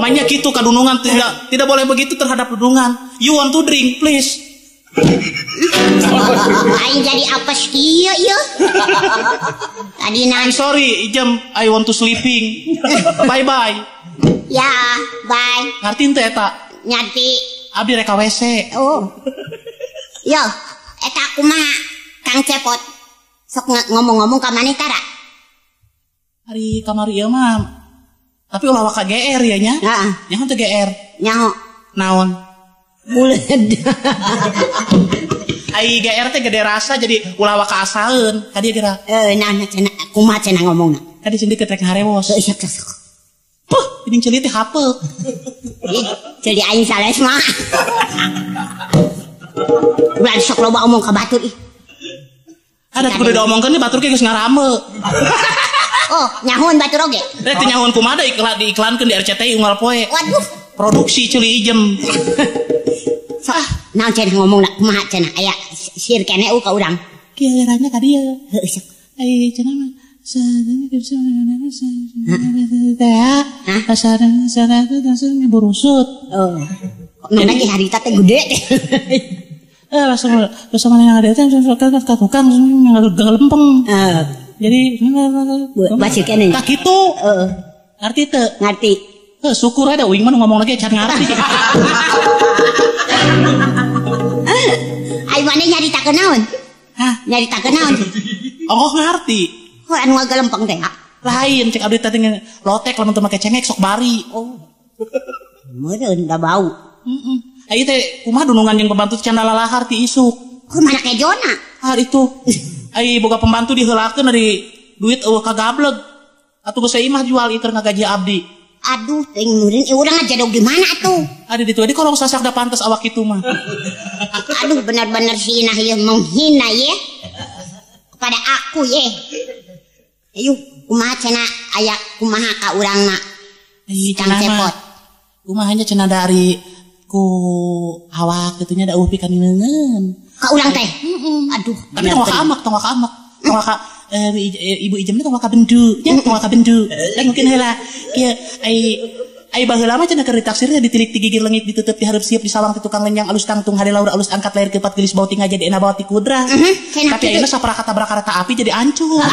Mainnya gitu kadunungan tidak boleh begitu terhadap dunungan. You want to drink, please. Aing jadi apes kieu ieu. Tadi I'm sorry, Ijam, I want to sleeping. Bye bye. Ya, bye. Ngarti teu eta? Ngarti. Abdi rek ka WC. Oh. Yo, eta kumaha Kang Cepot? Sok ngomong-ngomong ka maneh tara? Ari kamari ieu mah. Tapi ulah waka GR ya nya. Heeh. Nyaho teu GR? Nyaho. Naon? Buleud. Ai GR teh gede rasa jadi ulah waka asaeun. Ka dieu geura. Nah cenah kumaha cenah ngomongna? Ka dieu deket rek harewos. Heuh sok sok. Puh, geuning ceuli teh hapeuk. Ih, ceuli aing sales mah. Ulah sok loba omong ka batur ih. Ada kudu diomongkeun nih batur ge geus ngarame. Oh, nyahoan batur oge. Teh teu nyahoan kumaha da iklan diiklankeun di RCTI unggal poe. Waduh, produksi ceuli ijem. Ah, naon cenah ngomongna kumaha cenah aya sir keneh ka urang. Kieu eranya ka dieu. Heuh sok. Ai cenah mah burusut. Oh. Kok mana ge harita teh gede teh. Langsung bersama yang ada teh ka tukang lempeng. Jadi basir keneh. Tah kitu. Heeh. Ngarti teu? Ngarti. Heuh syukur ada uing mah ngomong lagi can ngarti. Ai maneh nyaritakeun naon? Hah? Nyaritakeun naon? Oh ngarti. Oh anu ngagelempeng teh. Lain cek abdi teh lotek lamun teu make cengek sok bari. Oh. Meureun da bau. Heeh. Ai teh kumaha dunungan jeung pembantu can lalahar ti isuk. Kumaha kejona? Ah itu. Ai boga pembantu diheulakeun dari duit eueuh kagableg. Atuh geus imah jual ieu keur ngagaji abdi. Aduh teuing meureun urang ngajadog di mana atuh? Adi ditu di kolong sasak da pantes awak kitu mah. Aduh benar-benar si Inah ieu menghina ye kepada aku ye. Ayo kumaha cenah aya kumaha ka urangna? Kang Cepot. Kumaha nya cenah dari ku awak kitu nya da eueuh pikan neungeun. Ka urang teh? Heeh. Aduh, tapi tong waka amak, tong waka amak. Tong waka ibu ijemna tong waka bendu, nya tong waka bendu. Dan mungkin heula kieu ai ai baheula mah cenah keur ditaksir teh ditilik ti gigir leungit ditutup di hareup sieup di sawang ti tukang lenyang alus tangtung hade laur alus angkat lahir kepat geulis bau tinggal jadi enak bawa ti kudra. Tapi ayeuna sapraka tabrak kareta api jadi hancur.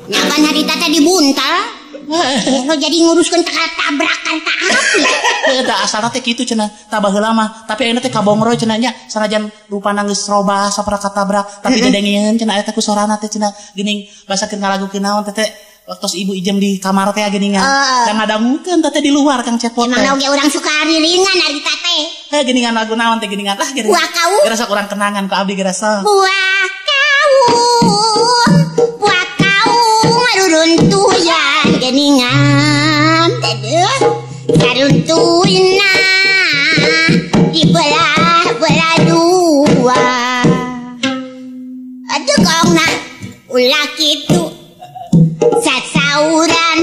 Nyaban harita teh dibuntal. Lo jadi nguruskeun tabrak kareta api. Heuh da asalna teh kitu cenah tah baheula mah tapi ayeuna teh kabongro cenah nya sanajan rupana geus robah sapraka tabrak tapi dedengieun cenah eta ku sorana teh cenah geuning basa keur ngalagukeun naon teh waktu ibu ijem di kamar teh geuningan. Da ngadangukeun teh di luar Kang Cepot. Emang oge urang suka riringan harita teh. Geuningan lagu naon teh geuningan lah geura. Buah kaung. Geura sok urang kenangan ku abdi geura sok. Buah kaung. Buah kaung ruruntuyan geuningan. Aduh. Saruntuina dibelah-belah dua. Aduh kongna ulah kitu. Sasauran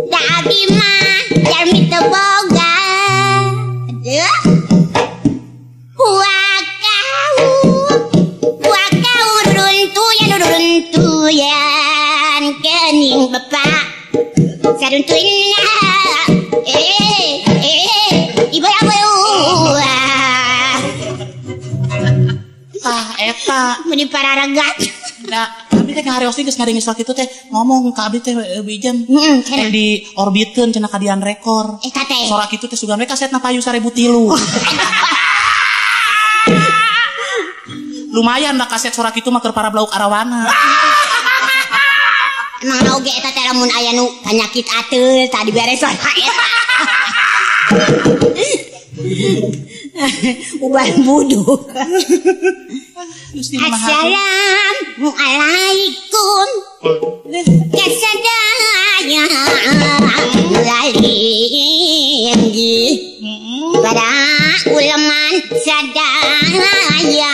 da abi mah jalmi teu boga. Aduh. Buah kaung ruruntuyan geuning bapak. Saruntuina ibu-ibu. Tah eta meni pararagat. Da abdi teh ngareos geus ngadenge sok kitu teh ngomong ka abdi teh Bijem. Heeh, di orbitkeun cenah kadian rekor. Eta teh. Sora kitu teh sugan we kasetna payu 1003. Lumayan da kaset sora kitu mah keur para blauk arawana. Emang oge eta teh lamun aya nu panyakit ateul tadi beres sora eta. Uban buduk. Assalamualaikum. Kasadaya lalinggi. Para uleman sadaya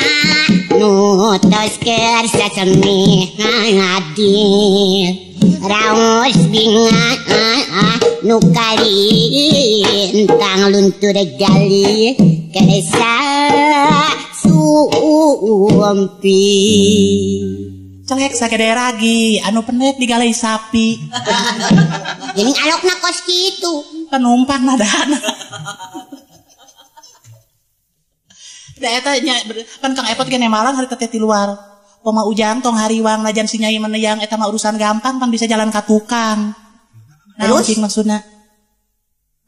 nutos keur sasemi hadir. Raos binga nu kalintang luntur jali keresa suampi. Celek sagede ragi anu pendek digalai sapi. Geuning alokna kos kitu. Penumpang nadana. Da eta nya pan Kang Epot ge nemalang harita teh ti luar. Poma ujang tong hariwang najan si nyai meneyang eta mah urusan gampang pan bisa jalan ka tukang. Nah, terus cing maksudna.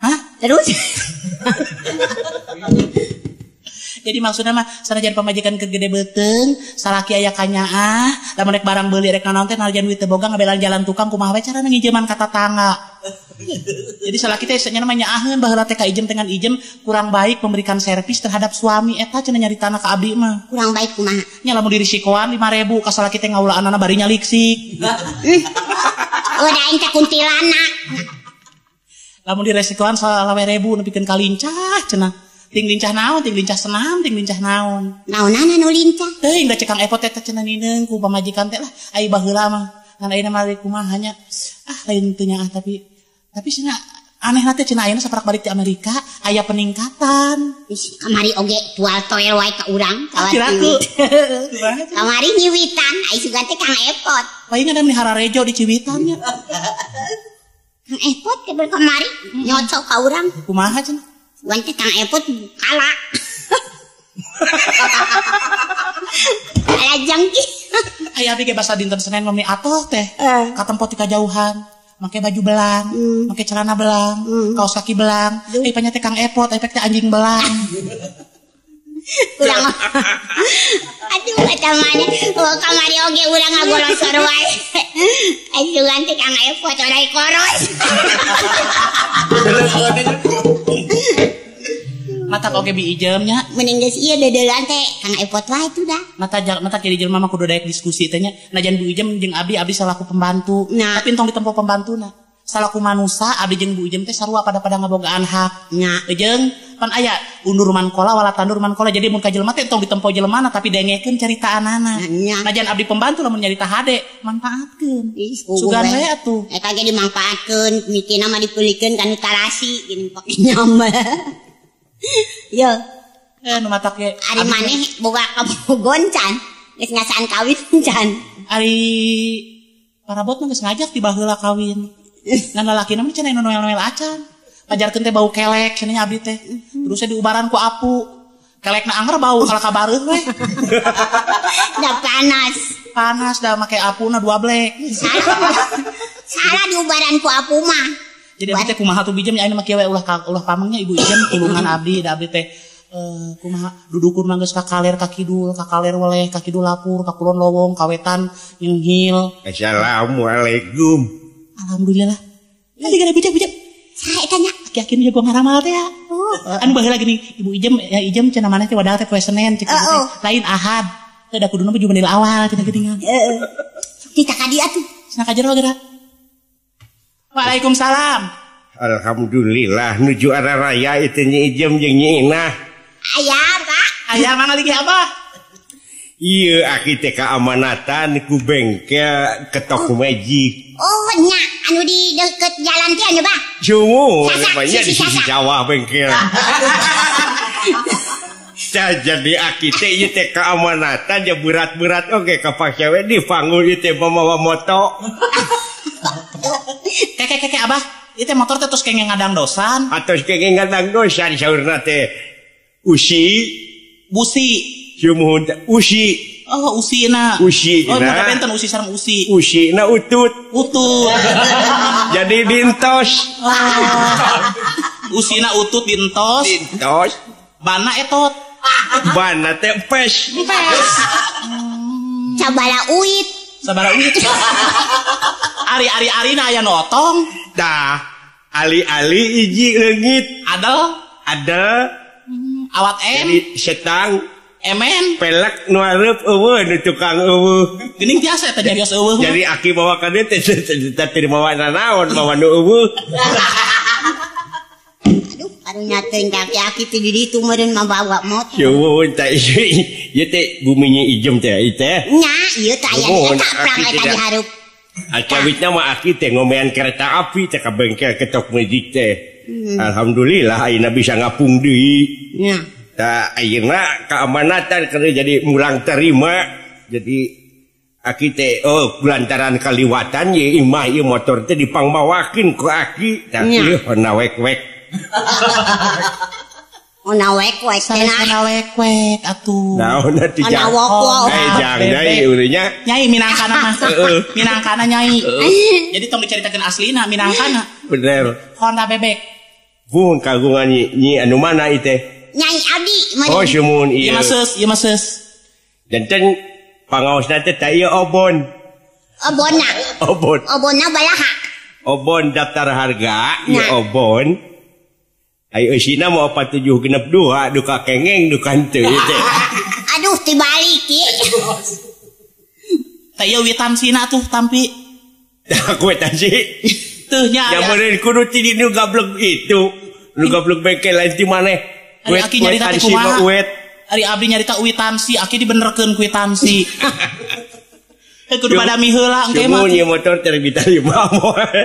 Hah? Terus? Jadi maksudna mah sanajan pamajikan keur gede beuteung, salaki aya kanyaah, lamun rek barang beuli rek nanaon teh najan duit teu boga ngabelan jalan tukang kumaha we carana ngijeman ka tatangga. Jadi salaki teh nya mah nyaaheun baheula teh ka ijem dengan ijem kurang baik memberikan servis terhadap suami eta cenah nyaritana ka abdi mah. Kurang baik kumaha? Nya lamun dirisikoan 5000 ka salaki teh ngaulaanana bari nyaliksik. Udah aing teh kuntilanak. Lamun diresikoan 20.000 nepikeun ka lincah cenah. Ting lincah naon, ting lincah senam, ting lincah naon. Naonana nu lincah? Teuing da cek Kang Epot teh cenah nineung ku pamajikan teh lah ai baheula mah. Ngan ayeuna mah kumaha nya. Ah lain teu nyaah tapi cenah anehna teh cenah ayeuna saparak balik ti Amerika aya peningkatan. Ih, kamari oge tual toel wae ka urang kawan. Kiraku. Kamari nyiwitan ai sugan teh Kang Epot. Palingan da meni hararejo di Ciwitan nya. Kang Epot ke kamari nyocok ka urang. Kumaha cenah? Sugan teh Kang Epot kalah. Kalah jangki. Aya abdi ge basa dinten Senin mah meni atoh teh. Ka tempo ti kajauhan. Make baju belang, make celana belang, kaos kaki belang. Ai panya teh Kang Epot, ai pek teh anjing belang. Urang. Aduh eta mana? Oh kamari oge urang ngagolosor wae. Ai sugan teh Kang Epot orai koros. Mata oge bi ijem nya. Mending geus ieu dedeulan teh Kang Epot wae tuh dah. Mata jadi jelema mah kudu daek diskusi teh nya. Najan Bu Ijem jeung abdi salaku pembantu. Nah. Tapi entong ditempo pembantuna. Salaku manusa abdi jeung Bu Ijem teh sarua pada ngabogaan hak. Nya. Jeung pan aya undur mankola wala tandur mankola. Jadi mun ka jelema teh entong ditempo jelemana tapi dengekeun caritaanana. Nya. Najan abdi pembantu lamun nyarita hade manfaatkeun. Sugan we atuh. Eta ge dimangfaatkeun mikirna mah dipulikeun kana tarasi geuning pake nyambel. Yo. Nu matak ge. Ari maneh boga kabogon can. Geus ngasaan kawin can. Ari parabot mah geus ngajak ti baheula kawin. Ngan lalakina mah cenah nu noel-noel acan. Pajarkeun teh bau kelek cenah nya abdi teh. Terus diubaran ku apu. Kelekna anger bau kalah ka bareuh we. Da panas. Panas da make apuna 2 blek. Salah diubaran ku apu mah. Jadi abdi teh kumaha tuh bijem nya ayeuna mah kieu we ulah pamengnya Ibu Ijem tulungan abdi da abdi teh kumaha dudukur mah geus ka kaler ka kidul ka kaler weleh ka kidul lapur ka kulon lowong ka wetan nyenghil. Assalamualaikum. Alhamdulillah. Tadi gara bijak-bijak. Saha eta nya? Aki-aki nu jago ngaramal teh. Anu baheula gini Ibu Ijem ya Ijem cenah maneh teh wadal teh poe Senin cek lain Ahad. Teh da kuduna mah jumanil awal cenah geuningan. Heeh. Sok tita ka dieu atuh. Cenah ka jero geura. Waalaikumsalam. Alhamdulillah nuju arah raya itu Nyi Ijem jeung Nyi Inah. Aya, Pak. Aya mangga lagi Abah. Iya, aki teh keamanatan ku bengkel ketok magic. Oh, nya anu di deket jalan teh anu, Bah. Sumuhun, banyak di sisi sawah bengkel. Jadi aki teh ieu teh keamanatan ya berat-berat oge kapaksa we dipanggul ieu teh mamawa moto. Keke keke Abah, ieu teh motor teh tos kengeng ngadang dosan. Atos kengeng ngadang dosan saurna teh usi busi. Sumuhun usi. Oh, usina. Usi. Oh, maka benten usi sareng usi. Usi na utut. Utut. Jadi dintos. Usina utut dintos. Dintos. Bana etot. Bana teh pes. Pes. Sabara uit. Sabara uit. Ari-ari arina aya notong. Tah, ali-ali hiji leungit. Adel. Adel. Awat M. Jadi setang. Emen pelek nu areup eueuh nu tukang eueuh. Geuning tiasa eta nyarios eueuh. Jadi aki bawa ka dieu teh teu mawa nanaon, mawa nu eueuh. Aduh, karunya teuing aki-aki teh di ditu meureun mabawa motor. Eueuh teh ieu teh bumi Nyi Ijem teh ieu teh. Nya, ieu teh aya eta prang eta di hareup. Acawitna mah aki teh ngomean kereta api teh ka bengkel ketok magic teh. Alhamdulillah ayeuna bisa ngapung deui. Nya. Tah ayeuna keamanatan karena jadi mulang terima jadi aki teh oh lantaran kaliwatan ye imah ieu motor teh dipangmawakeun ku aki tah ieu hona wek-wek. Hona wek-wek teh hona wek-wek atuh. Naon atuh jang. Eh jang nyai urangnya. Nyai minangkana mah. Minangkana nyai. Jadi tong dicaritakeun aslina minangkana. Bener. Honda bebek. Bun kagungan nyi anu mana ieu teh? Nyai abdi oh sumuhun ieu. Ieu mah seus, ieu mah seus. Janten pangaosna teh tah ieu obon. Obonna. Obon. Obonna balaha. Obon daftar harga ieu obon. Ai eusina mah 4762 duka kengeng duka henteu ieu teh. Aduh tibalik ieu. Tah ieu witansina tuh tampi. Tah kwitansi. Teuh nya. Ya meureun kudu ti nu gablek itu. Nu gablek bengkel lain ti maneh. Ari aki nyarita teh kumaha? Ari abdi nyarita uitansi, aki dibenerkeun kuitansi. Heuh kudu badami heula engke mah. Sumuhun ieu motor teh ditarima moal.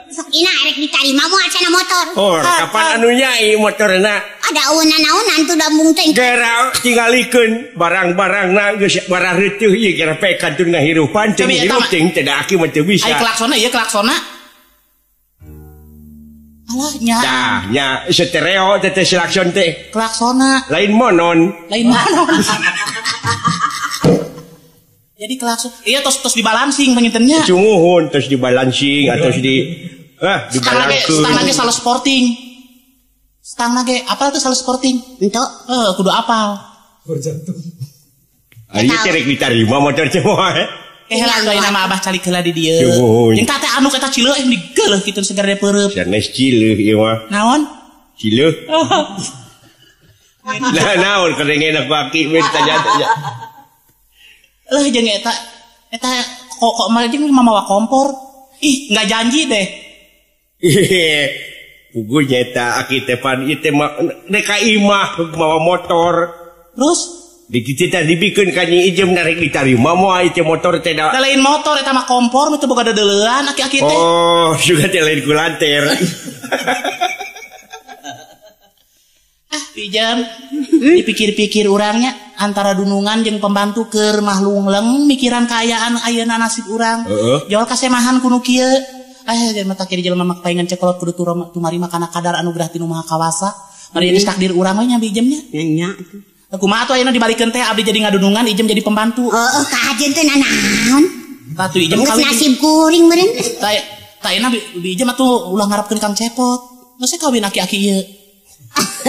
Sok ina erek ditarima moal cenah motor. Oh, kapan anu nyai motorna? Ada eueunan-naonan tuh dambung teh. Gera tingalikeun barang-barangna geus barang reutuh ieu geura pe kantun ngahirupan teu hirup teh teh da aki mah teu bisa. Ai klaksonna ieu klaksonna. Alah nya. Tah nya stereo teh teh klakson teh. Klaksona. Lain monon. Lain monon. Jadi klakson. Iya tos tos dibalancing pangintennya. Sumuhun tos dibalancing atos di dibalangkeun. Stang lagi salah sporting. Stang lagi apal tuh salah sporting? Entuk. Kudu apal. Berjantung. Ari teh rek ditarima motor teh moal. Eh lah doain nama abah calik heula di dieu. Jeung teh anu eta cileuh eh digeuleuh kitu segar peureub. Sanes cileuh ieu mah. Naon? Cileuh. Lah naon kadengena ku aki we ditanya-tanya. Leuh jeung eta eta kok mah jeung mamawa kompor. Ih, enggak janji deh. Puguh nya eta aki teh pan ieu teh rek ka imah mawa motor. Terus dikita dibikeun ka Nyi Ijem narek ditarima moal ieu motor teh da. Lain motor eta mah kompor mah teu boga dedeleuan aki-aki teh. Oh, juga teh lain ku lanter. Ah, Ijem, dipikir-pikir urangnya antara dunungan jeung pembantu keur mah lungleng mikiran kaayaan ayeuna nasib urang. Jol kasemahan kuno kieu. Ah, jeung mata kiri jelema mah paingan cekolot kudu tumarima kana kadar anugerah ti Nu Maha Kawasa. Mari geus takdir urang we nya Bi Ijemnya. Nya. Kumaha atuh ayeuna dibalikeun teh abdi jadi ngadunungan Ijem jadi pembantu. Heeh, kahajeun teh nanaon? Tah tuh Ijem kawin nasib kuring meureun. Tah tah ayeuna Bi Ijem atuh ulah ngarepkeun Kang Cepot. Geus kawin aki-aki ieu.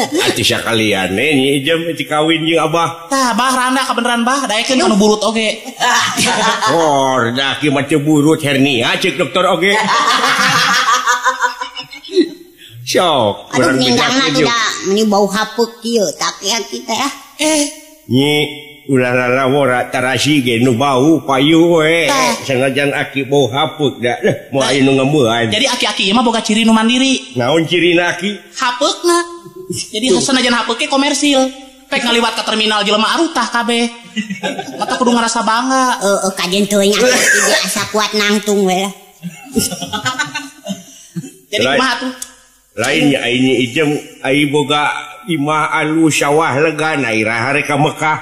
Atuh sakaliane Nyi Ijem teh kawin jeung Abah. Tah bah randa kabeneran bah daekeun anu burut oge. Oh, da aki mah teu burut hernia ceuk dokter oge. Sok, aduh ninggangna tuh da meni bau hapeuk kieu tak aki teh ah. Nyi ulah lalawora tarasi ge nu bau payu we. Sanajan aki bau hapeuk da moal aya nu ngemeuan. Jadi aki-aki ieu mah boga ciri nu mandiri. Naon cirina aki? Hapeukna. Jadi sanajan hapeuk ge komersil. Pek ngaliwat ke terminal jelema arutah kabeh. Mata kudu ngarasa bangga. Heeh, kajen teuing aki ge asa kuat nangtung we lah. Jadi kumaha tuh? Lainnya aing ijem ai boga imah alus sawah lega na iraha rek ka Mekah.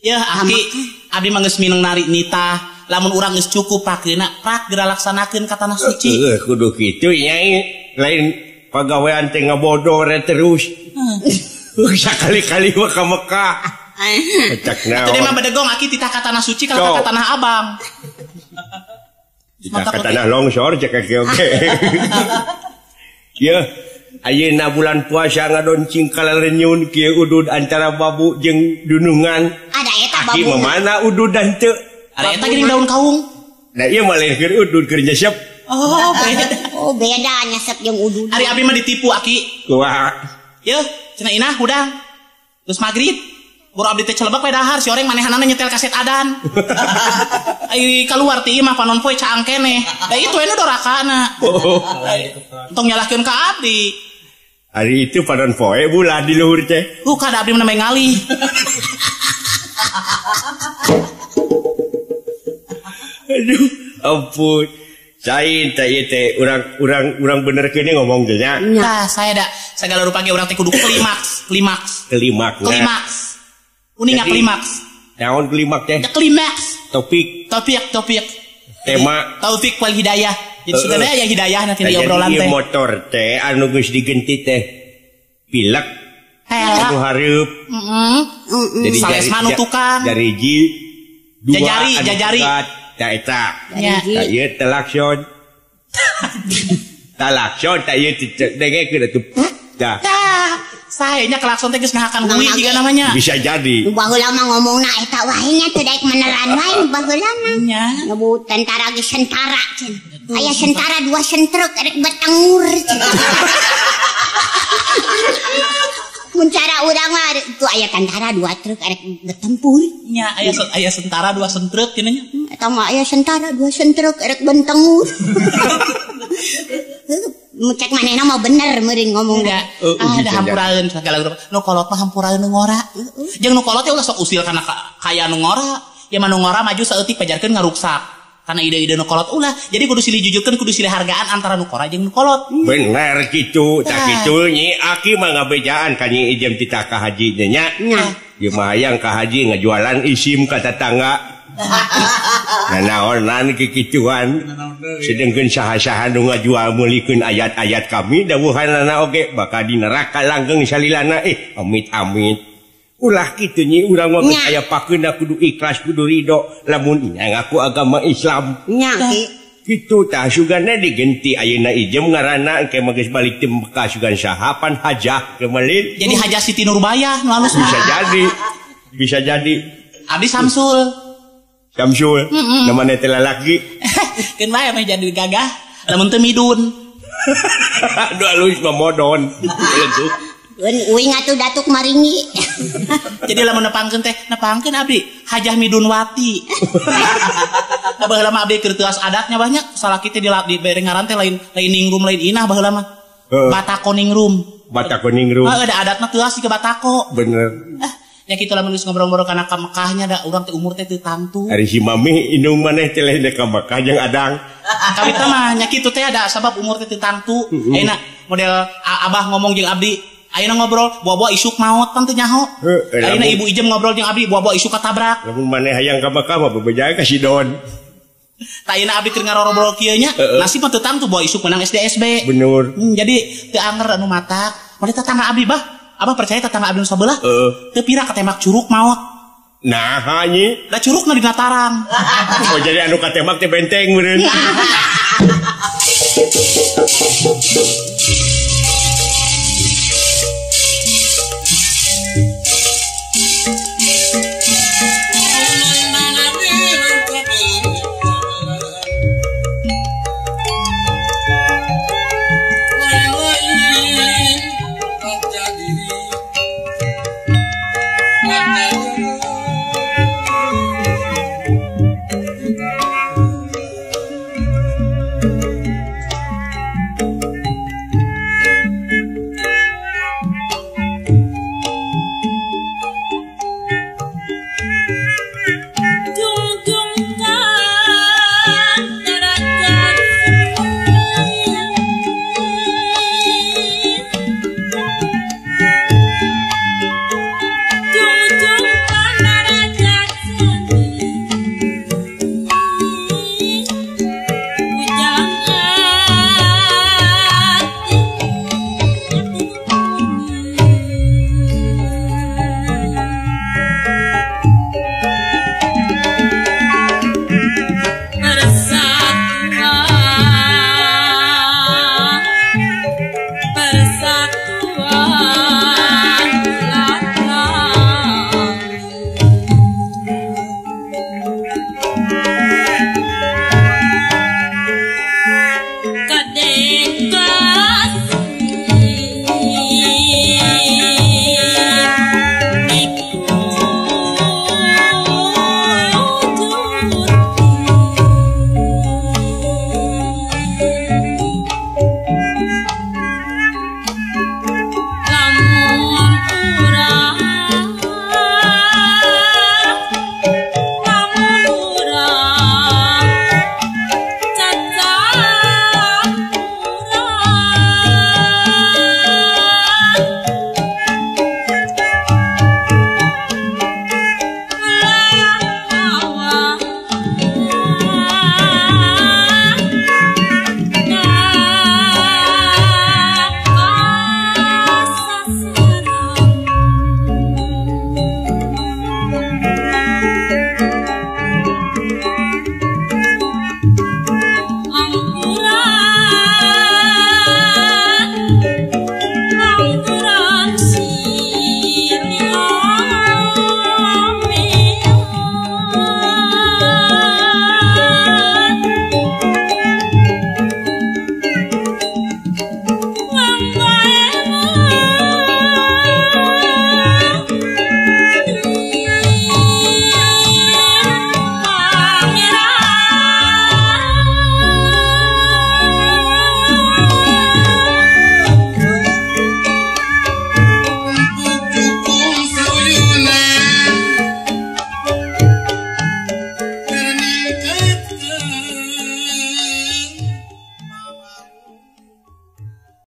Ya aki abdi mah geus mineng nari nitah lamun urang geus cukup pakeuna prak geura laksanakeun ka tanah suci. Heuh kudu kitu nya lain pagawean teh ngabodor terus. Sakali-kali mah ka Mekah. Cek naon. Atuh mah bedegong aki titah ka tanah suci kalau ka tanah abang. Titah ka tanah longsor cek aki oge. Ya, ayeuna bulan puasa ngadoncing kalarenyun kieu udud antara babu jeung dunungan. Ada eta babu. Aki mah mana ududan teu? Ada eta geuning daun kaung. Da ieu mah lain keur udud keur nyesep. Oh, beda. Oh, beda nyesep jeung udud. Ari abdi mah ditipu aki. Kumaha? Yeuh, cenah inah hudang. Geus magrib. Boro abdi teh celebek we dahar si oreng manehanana nyetel kaset adan. Ai kaluar ti imah panon poe caang keneh. Da itu we nu dorakana. Entong nyalahkeun ka abdi. Ari itu panon poe bulah di luhur teh. Kada abdi mah namanya ngalih. Aduh, ampun. Sain teh ieu teh urang bener keun ngomong teh nya. Tah, saya da sagala rupa ge urang teh kudu klimaks, klimaks. Klimaks. Klimaks. Uning klimaks. Naon klimaks teh? Ya klimaks. Topik. Topik. Tema. Taufik wal hidayah. Jadi sudah aya hidayah nanti di obrolan teh. Motor teh anu geus digenti teh pilek. Anu hareup. Heeh. Jadi salesman nu tukang. Jariji dua jajari. Ta eta. Ta ieu telakson. Talakson ta ieu dengekeun atuh. Tah. Sayanya klakson teh geus ngahakan hui jiga namanya. Bisa jadi. Nu baheula mah ngomongna eta wae nya teu daek meneran wae nu baheula mah. Nya. Nyebut tentara ge sentara cenah. Aya sentara dua sentruk erek betengur cenah. Mun cara urang mah itu aya tentara dua truk erek betempur. Nya aya sentara dua sentruk cenah nya. Eta mah aya sentara dua sentruk erek bentengur. Cek manehna mah bener meureun ngomongna. Ada hampuraeun sagala rupa. Nu kolot mah hampuraeun nu ngora. Jeung nu kolot teh ulah sok usil kana kaya nu ngora. Ya mah nu ngora maju saeutik pajarkeun ngaruksak. Karena ide-ide nu kolot ulah. Jadi kudu silih jujurkeun, kudu silih hargaan antara nu ngora jeung nu kolot. Bener kitu, tah kitu nyi aki mah ngabejaan ka nyi ijem titah ka haji nya. Ieu mah hayang ka haji ngajualan isim ka tetangga. Nah naonan kikituan sedengkeun saha-saha nu ngajual meulikeun ayat-ayat kami dawuhanana oge bakal di neraka langgeng salilana amit-amit ulah kitu nyi urang mah geus aya pakeuna kudu ikhlas kudu ridho lamun nya ngaku agama Islam nya kitu tah sugana digenti ayeuna ijem ngaranna engke mah geus balik ti Mekah sugan saha pan hajah kemelin jadi Hajah Siti Nurbayah nu alus bisa jadi Abdi Samsul Samsul, namanya teh lalaki. Keun bae meh jadi gagah, lamun teu midun. Aduh alus mah modon. Keun uing atuh datuk maringi. Jadi lamun nepangkeun teh, nepangkeun abdi Hajah Midunwati. Da baheula mah abdi keur teuas adatnya banyak, salaki teh dibere ngaran teh lain ningrum lain inah baheula mah. Batako ningrum. Batako ningrum. Heeh, da adatna teuas ke Batako. Bener. Ya kitu lamun geus ngobrol-ngobrol kana ka Mekahnya da urang teh umur teh teu tangtu. Ari si mami indung maneh teh lain ka Mekah jeung adang. Kawitna mah nya kitu teh ada sabab umur teh teu tangtu. Ayeuna model abah ngomong jeung abdi, ayeuna ngobrol buah-buah isuk maot pan teu nyaho. Ayeuna ibu ijem ngobrol jeung abdi buah-buah isuk katabrak. Lamun maneh hayang ka Mekah mah bebejaan ka Sidon. Tah ayeuna abdi keur ngarorobrol kieu nya, nasib mah teu tangtu buah isuk menang SDSB. Bener. Jadi teu anger anu matak. Model tetangga abdi bah. Abah percaya tetangga abdi nu sabelah? Teu pira katemak curug maot. Nah, nyi. Da curugna dina tarang. Oh, jadi anu katemak teh benteng meureun.